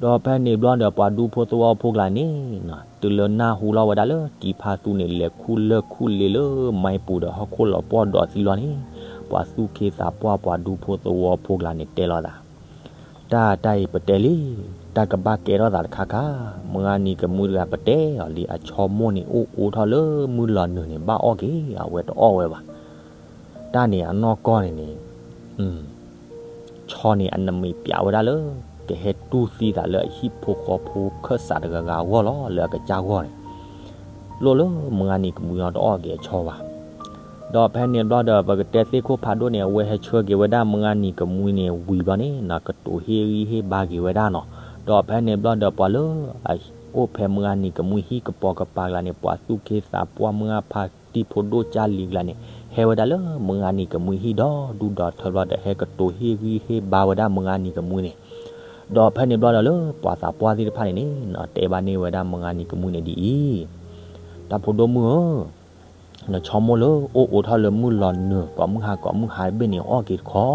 ဒီးဖဲန့ၣ်ဘျီဒီး ပှၤဒူဖိသဝီဖိကျါန့ၣ်နီၤ တုၤလၢနၢ်ဟူလီၤဝဲဒၣ်လၢ တံၤဖးသူန့ၣ် လဲၤခူၣ်လၢၢ်ခူၣ်လ့လၢမါပူၤဒီး ဟီၣ်ခိၣ်လီၤပှီၢ်ဒီးသံလီၤန့ၣ်, ပှၤသူၣ်က့သးပှၢ် ပှၤဒူဖိသဝီဖိကျါန့ၣ် တဲလိာ်သး တၢ်တၢ်အံၤပတဲလံ, တၢ်ကဘၣ်ကဲထီၣ်သးတခါခါ, မုၢ်ဂၢ်နံၤကမှံတဂၤပတဲအီၤလံ အဆီမိၢ်န့ၣ်အိၣ်အိးထီၣ်လၢမုၢ်လီၤနုာ်န့ၣ် ဘၣ်အီၣ်က့ၤ, အဝဲတအီၣ်ဝဲဘၣ်. တၢ်န့ၣ်အနီၢ်ကီၢ်န့ၣ်န့ၣ် ဆီန့ၣ်အနမံၤပၠးဝဲဒၣ်လၢ ကဟဲတူၢ်သံသးလၢအဟံၣ်ဖိဃီဖိခၢၣ်စးတဂၤဂၤအဂီၢ်လီၤ, လၢအကစၢ်ဂီၢ်န့ၣ် လိၣ်လၢမုၢ်ဂၢ်နံၤကမှံအီၤတအီၣ်က့ၤအဆီဘၣ်. ဒီးဖဲန့ၣ်ဘျီဒီး ပကတဲသ့ၣ်ခိၣ်ဖးဒိၣ်န့ၣ် အဝဲဟဲဆှၢက့ၤဝဲဒၣ်မုၢ်ဂၢ်နံၤကမှံန့ၣ်ဝံၤဘျီန့ၣ်နီၤ ကတိၤဟ့ၣ်ဂံၢ်ဟ့ၣ်ဘါက့ၤဝဲဒၣ်နီၤ. ဒီးဖဲန့ၣ်ဘျီဒီး ပှၤလၢအအိၣ်ဖဲမုၢ်ဂၢ်နံၤကမှံဟံၣ်ကပိာ်ကပၤကျါန့ၣ် ပှၤသူၣ်က့သးပှၢ်မုၢ်ဂၢ်ဖါတံၢ်ဖိဒိၣ်ကၢ်လံၤကျါန့ၣ် ဟဲဝဲဒၣ်လၢမုၢ်ဂၢ်နံၤကမှံဟံၣ်ဒီးဒူဒီးထၢဘျီဒီး ဟဲကတိၤဟ့ၣ်ဂံၢ်ဟ့ၣ်ဘါဝဲဒၣ်မုၢ်ဂၢ်နံၤကမှံန့ၣ်. ဒီးဖဲန့ၣ်ဘျီဒီးလၢပှၤသးပှၢ်သ့ၣ်တဖၣ်န့ၣ်န့ၣ်နီၤ တဲဘၣ်န့ၢ်ဝဲဒၣ်မုၢ်ဂၢ်နံၤကမှံန့ၣ်ဒ်အံၤ, တၢ်ဖိဒိၣ်မုၣ်ဧၢ, နဆီမိၢ်လၢအိၣ်အိးထီၣ်လၢမုၢ်လီၤနုာ် ကိးမုၢ်ဟါကိးမုၢ်ဟါတဘ့ၣ်န့ၣ် အီၣ်က့ၤတခီ,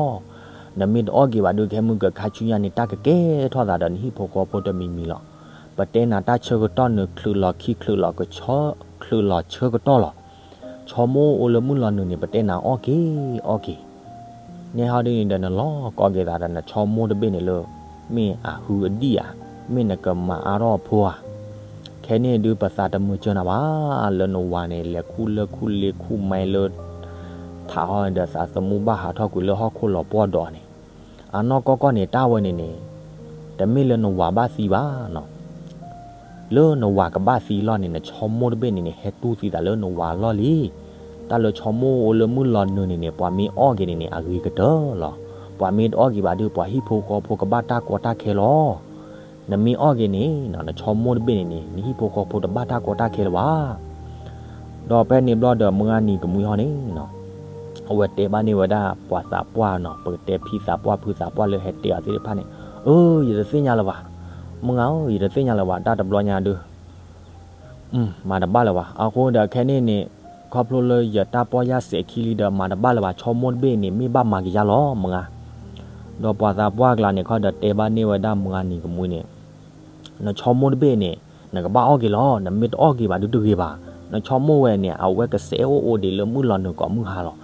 နမ့ၢ်တအီၣ်က့ၤဘၣ်ဒုး ခဲမုၢ်ကခါဆူညါန့ၣ် တၢ်ကကဲထီၣ်သးဒီးနဟံၣ်ဖိဃီဖိတမံၤမံၤလီၤ. ပတဲနၤတၢ်ဆၢကတီၢ်နုာ် ချုးလီၤခံချုးလီၤကဆီ ပှၤမ့ၢ်အီၣ်က့ၤတၢ်တဘျီတခီၣ်န့ၣ်ဒီးပှၤကချုးလီၤဆၢကတီၢ်လီၤ. ဆီမိၢ်အိၣ်လၢမုၢ်လီၤနုာ်န့ၣ် ပတဲနၤအီၣ်က့ၤအီၣ်က့ၤ န့ၣ်ဟီဒ်န့ၣ်ဒီးနလီၤကီက့ၤသးဒီးနဆီမိၢ်တဘ့ၣ်န့ၣ်လၢ မ့ၢ်အဟုအဒံၣ်ဧါ, မ့ၢ်နကမၤအါထီၣ်အဖိဧါ. ခဲန့ၣ်ဒုးပသးတမုာ်စၢၤနၤဘၣ်, လၢနဝၤန့ၣ် လဲၤခူၣ်လၢခူၣ်လ့ခူၣ်မဲလၢ ထးဟီန့ၣ်ဒီးသးသမူဘၣ်ဟးထီၣ်ကွံာ်လၢဟီၣ်ခိၣ်လီၤပှီၢ်ဒီးန့ၣ်, အနီၢ်ကီၢ်ကီၢ်န့ၣ် တၢ်ဝဲန့ၣ်န့ၣ် တမ့ၢ်လၢနဝၤဘၣ်သံဘၣ်နီၤ လၢနဝၤကဘၣ်သံလီၤန့ၣ် နဆီမိၢ်တဘ့ၣ်န့ၣ်န့ၣ် ဟဲတူၢ်သံသးလၢနဝၤလီၢ်လံ. တၢ်လၢဆီမိၢ်အိၣ်လၢမုၢ်လီၤနုာ်န့ၣ်န့ၣ် ပှၤမ့ၢ်အီၣ်က့ၤန့ၣ်န့ၣ် အဂ့ၤကတၢၢ်လီၤ. ပှၤမ့ၢ်တအီၣ်က့ၤဘၣ်ဒီး ပှၤဟံၣ်ဖိဃီဖိကဘၣ်တၢ်ကီတၢ်ခဲလီၤ. နမ့ၢ်အီၣ်က့ၤန့ၣ် နဆီမိၢ်တဘ့ၣ်န့ၣ်န့ၣ် နဟံၣ်ဖိဃီဖိတဘၣ်တၢ်ကီတၢ်ခဲလၢၤဘၣ်. ဒီးဖဲန့ၣ်ဘျီဒီး မုၢ်ဂၤနံၤကမှံဟီန့ၣ် အဝဲတဲဘၣ်န့ၢ်ဝဲဒၣ်ပှၤသးပှၢ်နီၤ, ပကတဲဖံသးပှၢ်ဖုသးပှၢ်လၢဟဲတဲအီၤသ့ၣ်တဖၣ်န့ၣ်, အၢ ယတသ့ၣ်ညါလၢၤဘၣ်, မုၢ်ဂၤဧၢ ယတသ့ၣ်ညါလၢၤဘၣ်, တၢ်တဘျီညါဒုး မၤတဘၣ်လၢၤဘၣ်. အဃိဒီးခဲန့ၣ်န့ၣ် ခီဖျိလၢယတၢ်ပီၢ်ယၢ်စဲးခံလံဒီး မၤတဘၣ်လၢၤဘၣ်, ဆီမိၢ်တဘ့ၣ်န့ၣ် မ့ၢ်ဘၣ်မၤက့ၤယါလီၤ မုၢ်ဂၤ. ဒီးပှၤသးပှၢ်ကျါန့ၣ် ခီဒီးတဲဘၣ်န့ၢ်ဝဲဒၣ်မုၢ်ဂၤနံၤကမှံန့ၣ် နဆီမိၢ်တဘ့ၣ်န့ၣ် နကဘၣ်အီၣ်က့ၤလီၤ, နမ့ၢ်တအီၣ်က့ၤဘၣ်ဒုးတဂ့ၤဘၣ်. နဆီမိၢ်ဝဲန့ၣ် အဝဲကစဲးအိၣ်အိၣ်ဒံးလၢမုၢ်လီၤနုာ်ကိးမုၢ်ဟါလီၤ.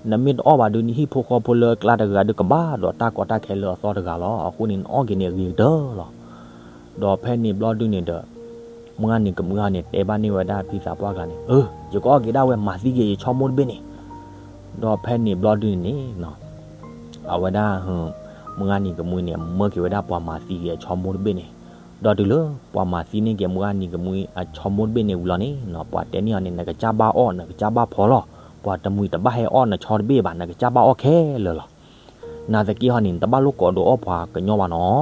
နမ့ၢ်တအီၣ်ဘၣ်ဒုး နဟံၣ်ဖိဃီဖိလၢအကျါတဂၤဒုးကဘၣ်ဒီးတၢ်ကီတၢ်ခဲလၢအသီတဂၤလီၤ. အဃိန့ၣ် နအီၣ်က့ၤန့ၣ်အဂ့ၤကတၢၢ်လီၤ. ဒီးဖဲန့ၣ်ဘျီဒုးန့ၣ်ဒီး မုၢ်ဂၤနံၤကမှံဟီန့ၣ် တဲဘၣ်န့ၢ်ဝဲဒၣ်ဖံသးပှၢ်ကျါန့ၣ်, အၢ ယကအီၣ်က့ၤဒၣ်ဝဲ မၤသံက့ၤယဆီမိၢ်တဘ့ၣ်န့ၣ်. ဒီးဖဲန့ၣ်ဘျီဒုးန့ၣ်န့ၣ် အဝဲဒၣ် မုၢ်ဂၤနံၤကမှံန့ၣ် မၢက့ၤဝဲဒၣ်ပှၤမၤသံက့ၤအဆီမိၢ်တဘ့ၣ်န့ၣ်, ဒီးတုၤလၢပှၤမၤသံန့ၢ်က့ၤမုၢ်ဂၤနံၤကမှံအဆီမိၢ်တဘ့ၣ်န့ၣ်ဝံၤလီၤန့ၣ်နီၤ ပှၤတဲန့ၢ်အီၤန့ၣ် နကစၢ်ဘၣ်အီၣ် နကစၢ်ဘၣ်ဖီလီၤ, ပှၤတမှံၤတဘၣ်ဟဲအီၣ်နဆီတဘ့ၣ်ဘၣ်, နကစၢ်ဘၣ်အီၣ်ခဲလၢာ်လီၤ. နာ်သက့ဟီန့ၣ် နတဘၣ်လိၣ်ကိးဒိးအီၣ်ပှၤကညီဘၣ်နီၤ.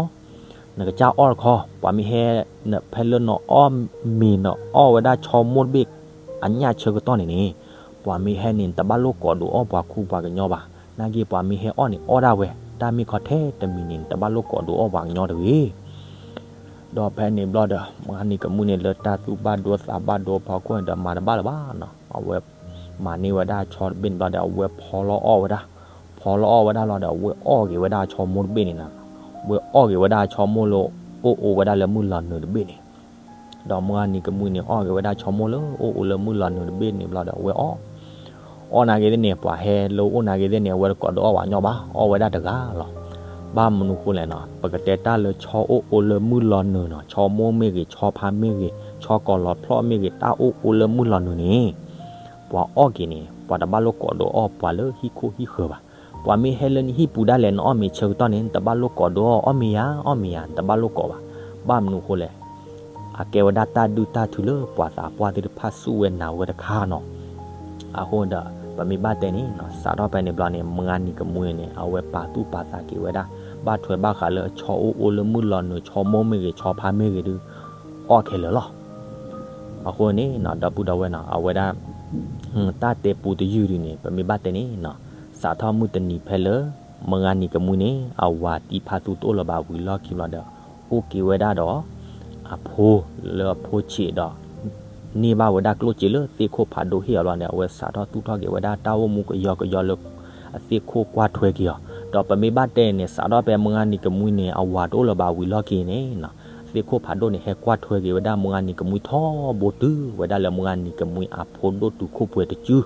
နကစၢ်အီၣ်တခီ, ပှၤမ့ၢ်ဟဲ, ဖဲလၢနအီၣ်မ့ၤနအီၣ်ဝဲဒၣ်ဆီမိၢ်တဘ့ၣ်အညၣ်ဆၢကတီၢ်န့ၣ်န့ၣ်, ပှၤမ့ၢ်ဟဲန့ၣ် နတဘၣ်လိၣ်ကိးဒိးအီၣ်ပှၤခူပှၤကညီဘၣ်. နာ်က့ပှၤမ့ၢ်ဟဲအီၣ်န့ၣ် အီၣ်ဒၣ်ဝဲ, တၢ်မ့ၢ်ခီထဲတမံၤန့ၣ် နတဘၣ်လိၣ်ကိးဒိးအီၣ်ပှၤကညီတဂ့ၤ. ဒီးဖဲန့ၣ်ဘျီဒီး မုၢ်ဂၤနံၤကမှံန့ၣ် လၢတၢ်သူၣ်ဘၣ်ဒိသးဘၣ်ဒိဖီခိၣ်န့ၣ်ဒီး မၤတဘၣ်လၢၤဘၣ်နီၤ. အဝဲမၤန့ၢ်ဝဲဒၣ်ဆီတဘ့ၣ်န့ၣ်ဘျီဒီး အဝဲဖီလီၤအီၣ်ဝဲဒၣ်, ဖီလီၤအီၣ်ဝဲဒၣ်လီၤဒီး အဝဲအီၣ်က့ၤဝဲဒၣ်အဆီမိၢ်တဘ့ၣ်န့ၣ်နီၤ. အဝဲအီၣ်က့ၤဝဲဒၣ်အဆီမိၢ်လၢအိၣ်အိၣ်ဝဲဒၣ်လၢမုၢ်လီၤနုာ်တဘ့ၣ်န့ၣ် ဒီးမုၢ်ဂၤနံၤကမှံန့ၣ် အီၣ်က့ၤဝဲဒၣ်ဆီမိၢ်လၢအိၣ်အိၣ်လၢမုၢ်လီၤနုာ်တဘ့ၣ်န့ၣ်ဘျီဒီး အဝဲအီၣ်, အီၣ်နာ်က့သ့ၣ်န့ၣ် ပှၤဟဲလၢအိၣ်နာ်က့သ့ၣ်န့ၣ် အဝဲတကိးဒိးအီၣ်ပှၤကညီဘၣ်, အီၣ်ဝဲဒၣ်တဂၤလီၤ. ဘၣ်မနုၤဃိလဲၣ်နီၤ, ပကတဲတၢ်လၢဆီအိၣ်အိၣ်လၢမုၢ်လီၤနုာ်နီၤ, ဆီမိၢ်မ့ၢ်ဂ့ၤ, ဆီဖါမ့ၢ်ဂ့ၤ, ဆီကိၤလီၤဖျီၣ်မ့ၢ်ဂ့ၤ, တၢ်အိၣ်အိၣ်လၢမုၢ်လီၤနုာ်န့ၣ် ပှၤအီၣ်က့ၤန့ၣ် ပှၤတဘၣ်လိၣ်ကိးဒိးအီၣ်ပှၤလၢဟံၣ်ခိၣ်ဟံၣ်ဃၢၤဘၣ်. ပှၤမ့ၢ်ဟဲလၢနဟံၣ်ပူၤဒၣ်လဲာ် နအီၣ်မ့ၤဆၢကတီၢ်န့ၣ် နတဘၣ်လိၣ်ကိးဒိးအီၣ်, အီၣ်မ့ၤယၤ, အီၣ်မ့ၤယၤ, နတဘၣ်လိၣ်ကိးဘၣ်. ဘၣ်မနုၤဃိလဲၣ်, အကဲဝဲဒၣ်တၢ်ဒုၣ်တၢ်ထုလၢပှၤသးပှၢ်သ့ၣ်တဖၣ်စူၢ်ဝဲနာ်ဝဲတခါနီၤ. အဃိဒီး ပမ့ၢ်ဘၣ်တဲန့ၣ်နီၤ, စးထီၣ်ဖဲန့ၣ်ဘျီန့ၣ် မုၢ်ဂၤနံၤကမှံန့ၣ် အဝဲပာ်သူၣ်ပာ်သးက့ၤဝဲဒၣ်, ဘၣ်ထွဲဘၣ်ဃးလၢဆီအိၣ်အိၣ်လၢမုၢ်လီၤနုာ်, ဆီမိၢ်မ့ၢ်ဂ့ၤ, ဆီဖါမ့ၢ်ဂ့ၤဒုး အီၣ်ခဲလၢာ်လီၤ. အဃိန့ၣ်နီၤ ဒီပုၢ်ဒီဝဲၢ်နီၤ, အဝဲဒၣ် တၢ်တဲပူတယုၢ်ဒုးန့ၣ် ပမ့ၢ်ဘၣ်တဲန့ၣ်နီၤ, စးထီၣ်မုၢ်တနံၤဖဲလၢ မုၢ်ဂၤနံၤကမှံန့ၣ် အဝၤတံၤဖးသူတအိၣ်လၢၤဘၣ်ဝံၤလီၢ်ခံဘျီဒီး အိၣ်က့ၤဝဲဒၣ်ဒီး အဖိလၢအဖိဆံးဒီး န့ၢ်ဘၣ်ဝဲဒၣ်ကျိၣ်စ့လၢသ့ၣ်ခိၣ်ဖးဒိၣ်ဟ့ၣ်အီၤလီၤန့ၣ် အဝဲစးထီၣ်သူၣ်ထီၣ်က့ၤဝဲဒၣ်တၢ်အိၣ်မူကယီကယီလၢ အသ့ၣ်ခိၣ်ကွၢ်ထွဲက့ၤအီၤ. ဒီးပမ့ၢ်ဘၣ်တဲန့ၣ် စးထီၣ်ဖဲမုၢ်ဂၤနံၤကမှံန့ၣ် အဝၤတအိၣ်လၢၤဘၣ်ဝံၤလီၢ်ခံန့ၣ်နီၤ, သ့ၣ်ခိၣ်ဖးဒိၣ်န့ၣ် ဟဲကွၢ်ထွဲက့ၤဝဲဒၣ်မုၢ်ဂၤနံၤကမှံထီဘိတုၤဝဲဒၣ်လၢမုၢ်ဂၤနံၤကမှံအဖိဒိၣ်တုၤခိၣ်ပှဲၤတစု,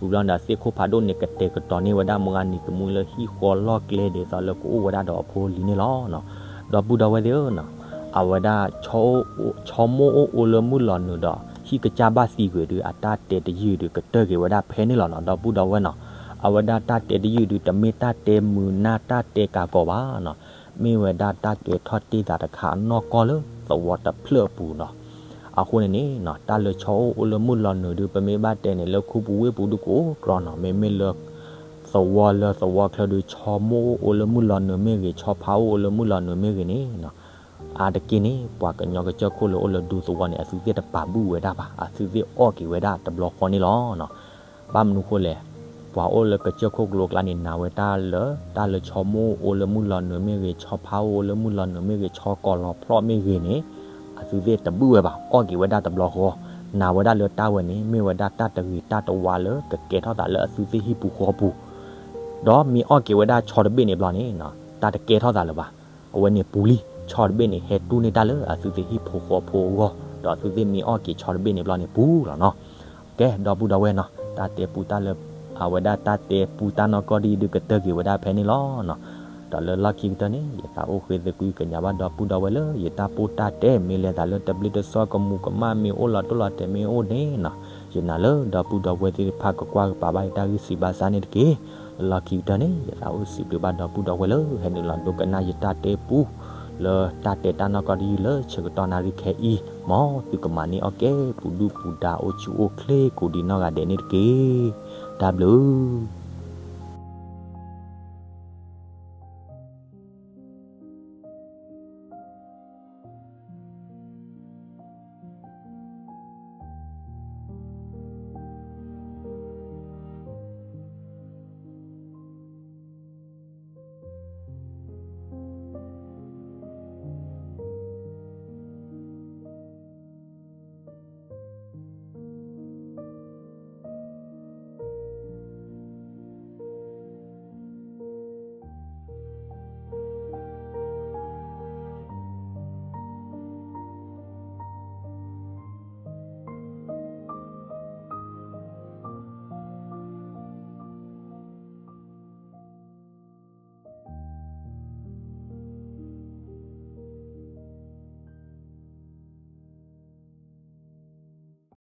ဝံၤလီၤန့ၣ် သ့ၣ်ခိၣ်ဖးဒိၣ်န့ၣ်ကတဲာ်ကတီၤန့ၢ်ဝဲဒၣ်မုၢ်ဂၤနံၤကမှံလၢဟံၣ်ဃီလီၢ်ကျဲဒ်သိးလၢကအိၣ်ဝဲဒၣ်ဒီးအဖိလံန့ၣ်လီၤ. ဒီပုၢ်ဒီဝဲၢ်သ့ၣ်ဧၢနီၤ, အဝဲဒၣ် ဆီမိၢ်အိၣ်အိၣ်လၢမုၢ်လီၤနုာ်ဒီး ဟံၣ်ကစၢ်ဘၣ်သံကွံာ်ဒုး အတၢ်တဲတယုၢ်ဒုးကတၢၢ်က့ၤဝဲဒၣ်ဖဲန့ၣ်လီၤနီၤ ဒီပုၢ်ဒီဝဲၢ်နီၤ. အဝဲဒၣ်တၢ်တဲတယုၢ်ဒုး တမ့ၢ်တၢ်တဲမုာ်နၢ်တၢ်တဲကးကီးဘၣ်နီၤ, မ့ၢ်ဝဲဒၣ်တၢ်ကဲထီၣ်တ့ၢ်သးတခါအနီၢ်ကီၢ်လၢသဝီတဖျၢၣ်အပူၤနီၤ. အဃိန့ၣ်န့ၣ်နီၤ တၢ်လၢဆီအိၣ်အိၣ်လၢမုၢ်လီၤနုာ်ဒုး ပမ့ၢ်ဘၣ်တဲန့ၣ် လၢခူပူၤဝ့ၢ်ပူၤဒုးကအိၣ်ကြီနီၤ, မ့မ့ၢ်လၢ သဝီလၢသဝီချၢဒုး ဆီမိၢ်အိၣ်အိၣ်လၢမုၢ်လီၤနုာ်မ့ၢ်ဂ့ၤ, ဆီဖါအိၣ်အိၣ်လၢမုၢ်လီၤနုာ်မ့ၢ်ဂ့ၤန့ၣ်နီၤ, အါတက့ၢ်န့ၣ် ပှၤကညီကစၢၢ်ခိၣ်လၢအိၣ်လၢဒူသဝီန့ၣ် အသုသ့ၣ်တပာ်ဘူၣ်ဝဲဒၣ်ဘၣ်, အသုသ့ၣ်အီၣ်က့ၤဝဲဒၣ်တဘျီဃီန့ၣ်လီၤ. ဘၣ်မနုၤဃိလဲၣ်, ပှၤအိၣ်လၢကစၢၢ်ခိၣ်ကလိကျါန့ၣ် နာ်ဝဲတၢ်လၢ တၢ်လၢဆီမိၢ်အိၣ်အိၣ်လၢမုၢ်လီၤနုာ်မ့ၢ်ဂ့ၤ, ဆီဖါအိၣ်အိၣ်လၢမုၢ်လီၤနုာ်မ့ၢ်ဂ့ၤ, ဆီကိၤလီၤဖျီၣ်မ့ၢ်ဂ့ၤန့ၣ် အသုသ့ၣ်တဘူၣ်ဝဲဘၣ်, အီၣ်က့ၤဝဲဒၣ်တဘျီဃီ, နာ်ဝဲဒၣ်လၢတၢ်ဝဲန့ၣ် မ့ၢ်ဝဲဒၣ်တၢ်တဂ့ၤတၢ်တဝါလၢကကဲထီၣ်သးလၢအသုသ့ၣ်ဟံၣ်ပူၤဃီပူၤ, ဒီးမ့ၢ်အီၣ်က့ၤဝဲဒၣ်ဆီတဘ့ၣ်န့ၣ်ဘျီန့ၣ် တၢ်တကဲထီၣ်သးလၢၤဘၣ်. အဝဲန့ၣ်ပူၤလံ, ဆီတဘ့ၣ်န့ၣ် ဟဲတူၢ်န့ၢ်တၢ်လၢအသုသ့ၣ်ဟံၣ်ဖိဃီဖိအဂီၢ်, ဒီးအသုသ့ၣ်မ့ၢ်အီၣ်က့ၤဆီတဘ့ၣ်န့ၣ်ဘျီန့ၣ်ပူၤလီၤနီၤ. ကဲ ဒီပုၢ်ဒီဝဲၢ်နီၤ, တၢ်တဲပူတၢ်လၢ အဝဲဒၣ်တၢ်တဲပူတၢ်နီၢ်ကီၢ်ဒ်အံၤဒုးကတၢၢ်က့ၤဝဲဒၣ်ဖဲန့ၣ်လီၤနီၤ. ဒီးလၢလီၢ်ခံကတၢၢ်န့ၣ် ယသးအိၣ်ဃ့သကွံၢ်ကညးဘၣ်ဒီပုၢ်ဒီဝဲၢ်လၢ ယတၢ်ပိၢ်တၢ်တဲမ့ၢ်လဲၤသးလၢတဘျ့တဆှီ ကမူၤကမၣ်မ့ၢ်အိၣ် လီၤတိၢ်လီၤတဲာ်မ့ၢ်အိၣ်န့ၣ်နီၤ, ယနာ်လၢဒီပုၢ်ဒီဝဲၢ်သ့ၣ်တဖၣ်ကကွၢ်ကပာ်ဘၣ်ယတၢ်ဂ့ၢ်စံးဘၣ်ဆၣ်န့ၣ်တက့ၢ်. လၢလီၢ်ခံကတၢၢ်န့ၣ် ယသးအိၣ်စံးဘျုးဘၣ်ဒီပုၢ်ဒီဝဲၢ်လၢ ဟဲနုာ်လီၤဒိကနၣ်ယတၢ်တဲပူ လၢတၢ်တဲတၢ်နီၢ်ကီၢ်ဒ်အံၤလၢဆၢကတီၢ်နၣ်ရံၣ်ခဲအံၤ, မ်သုကမၤန့ၢ်အီၣ်ကဲ ပူၤဒုၣ်ပူၤဒါအိၣ်ဆူၣ်အိၣ်ချ့ကိးဒံနီၢ်ဂၤဒဲးန့ၣ်တက့ၢ်. တၢ်ဘျုး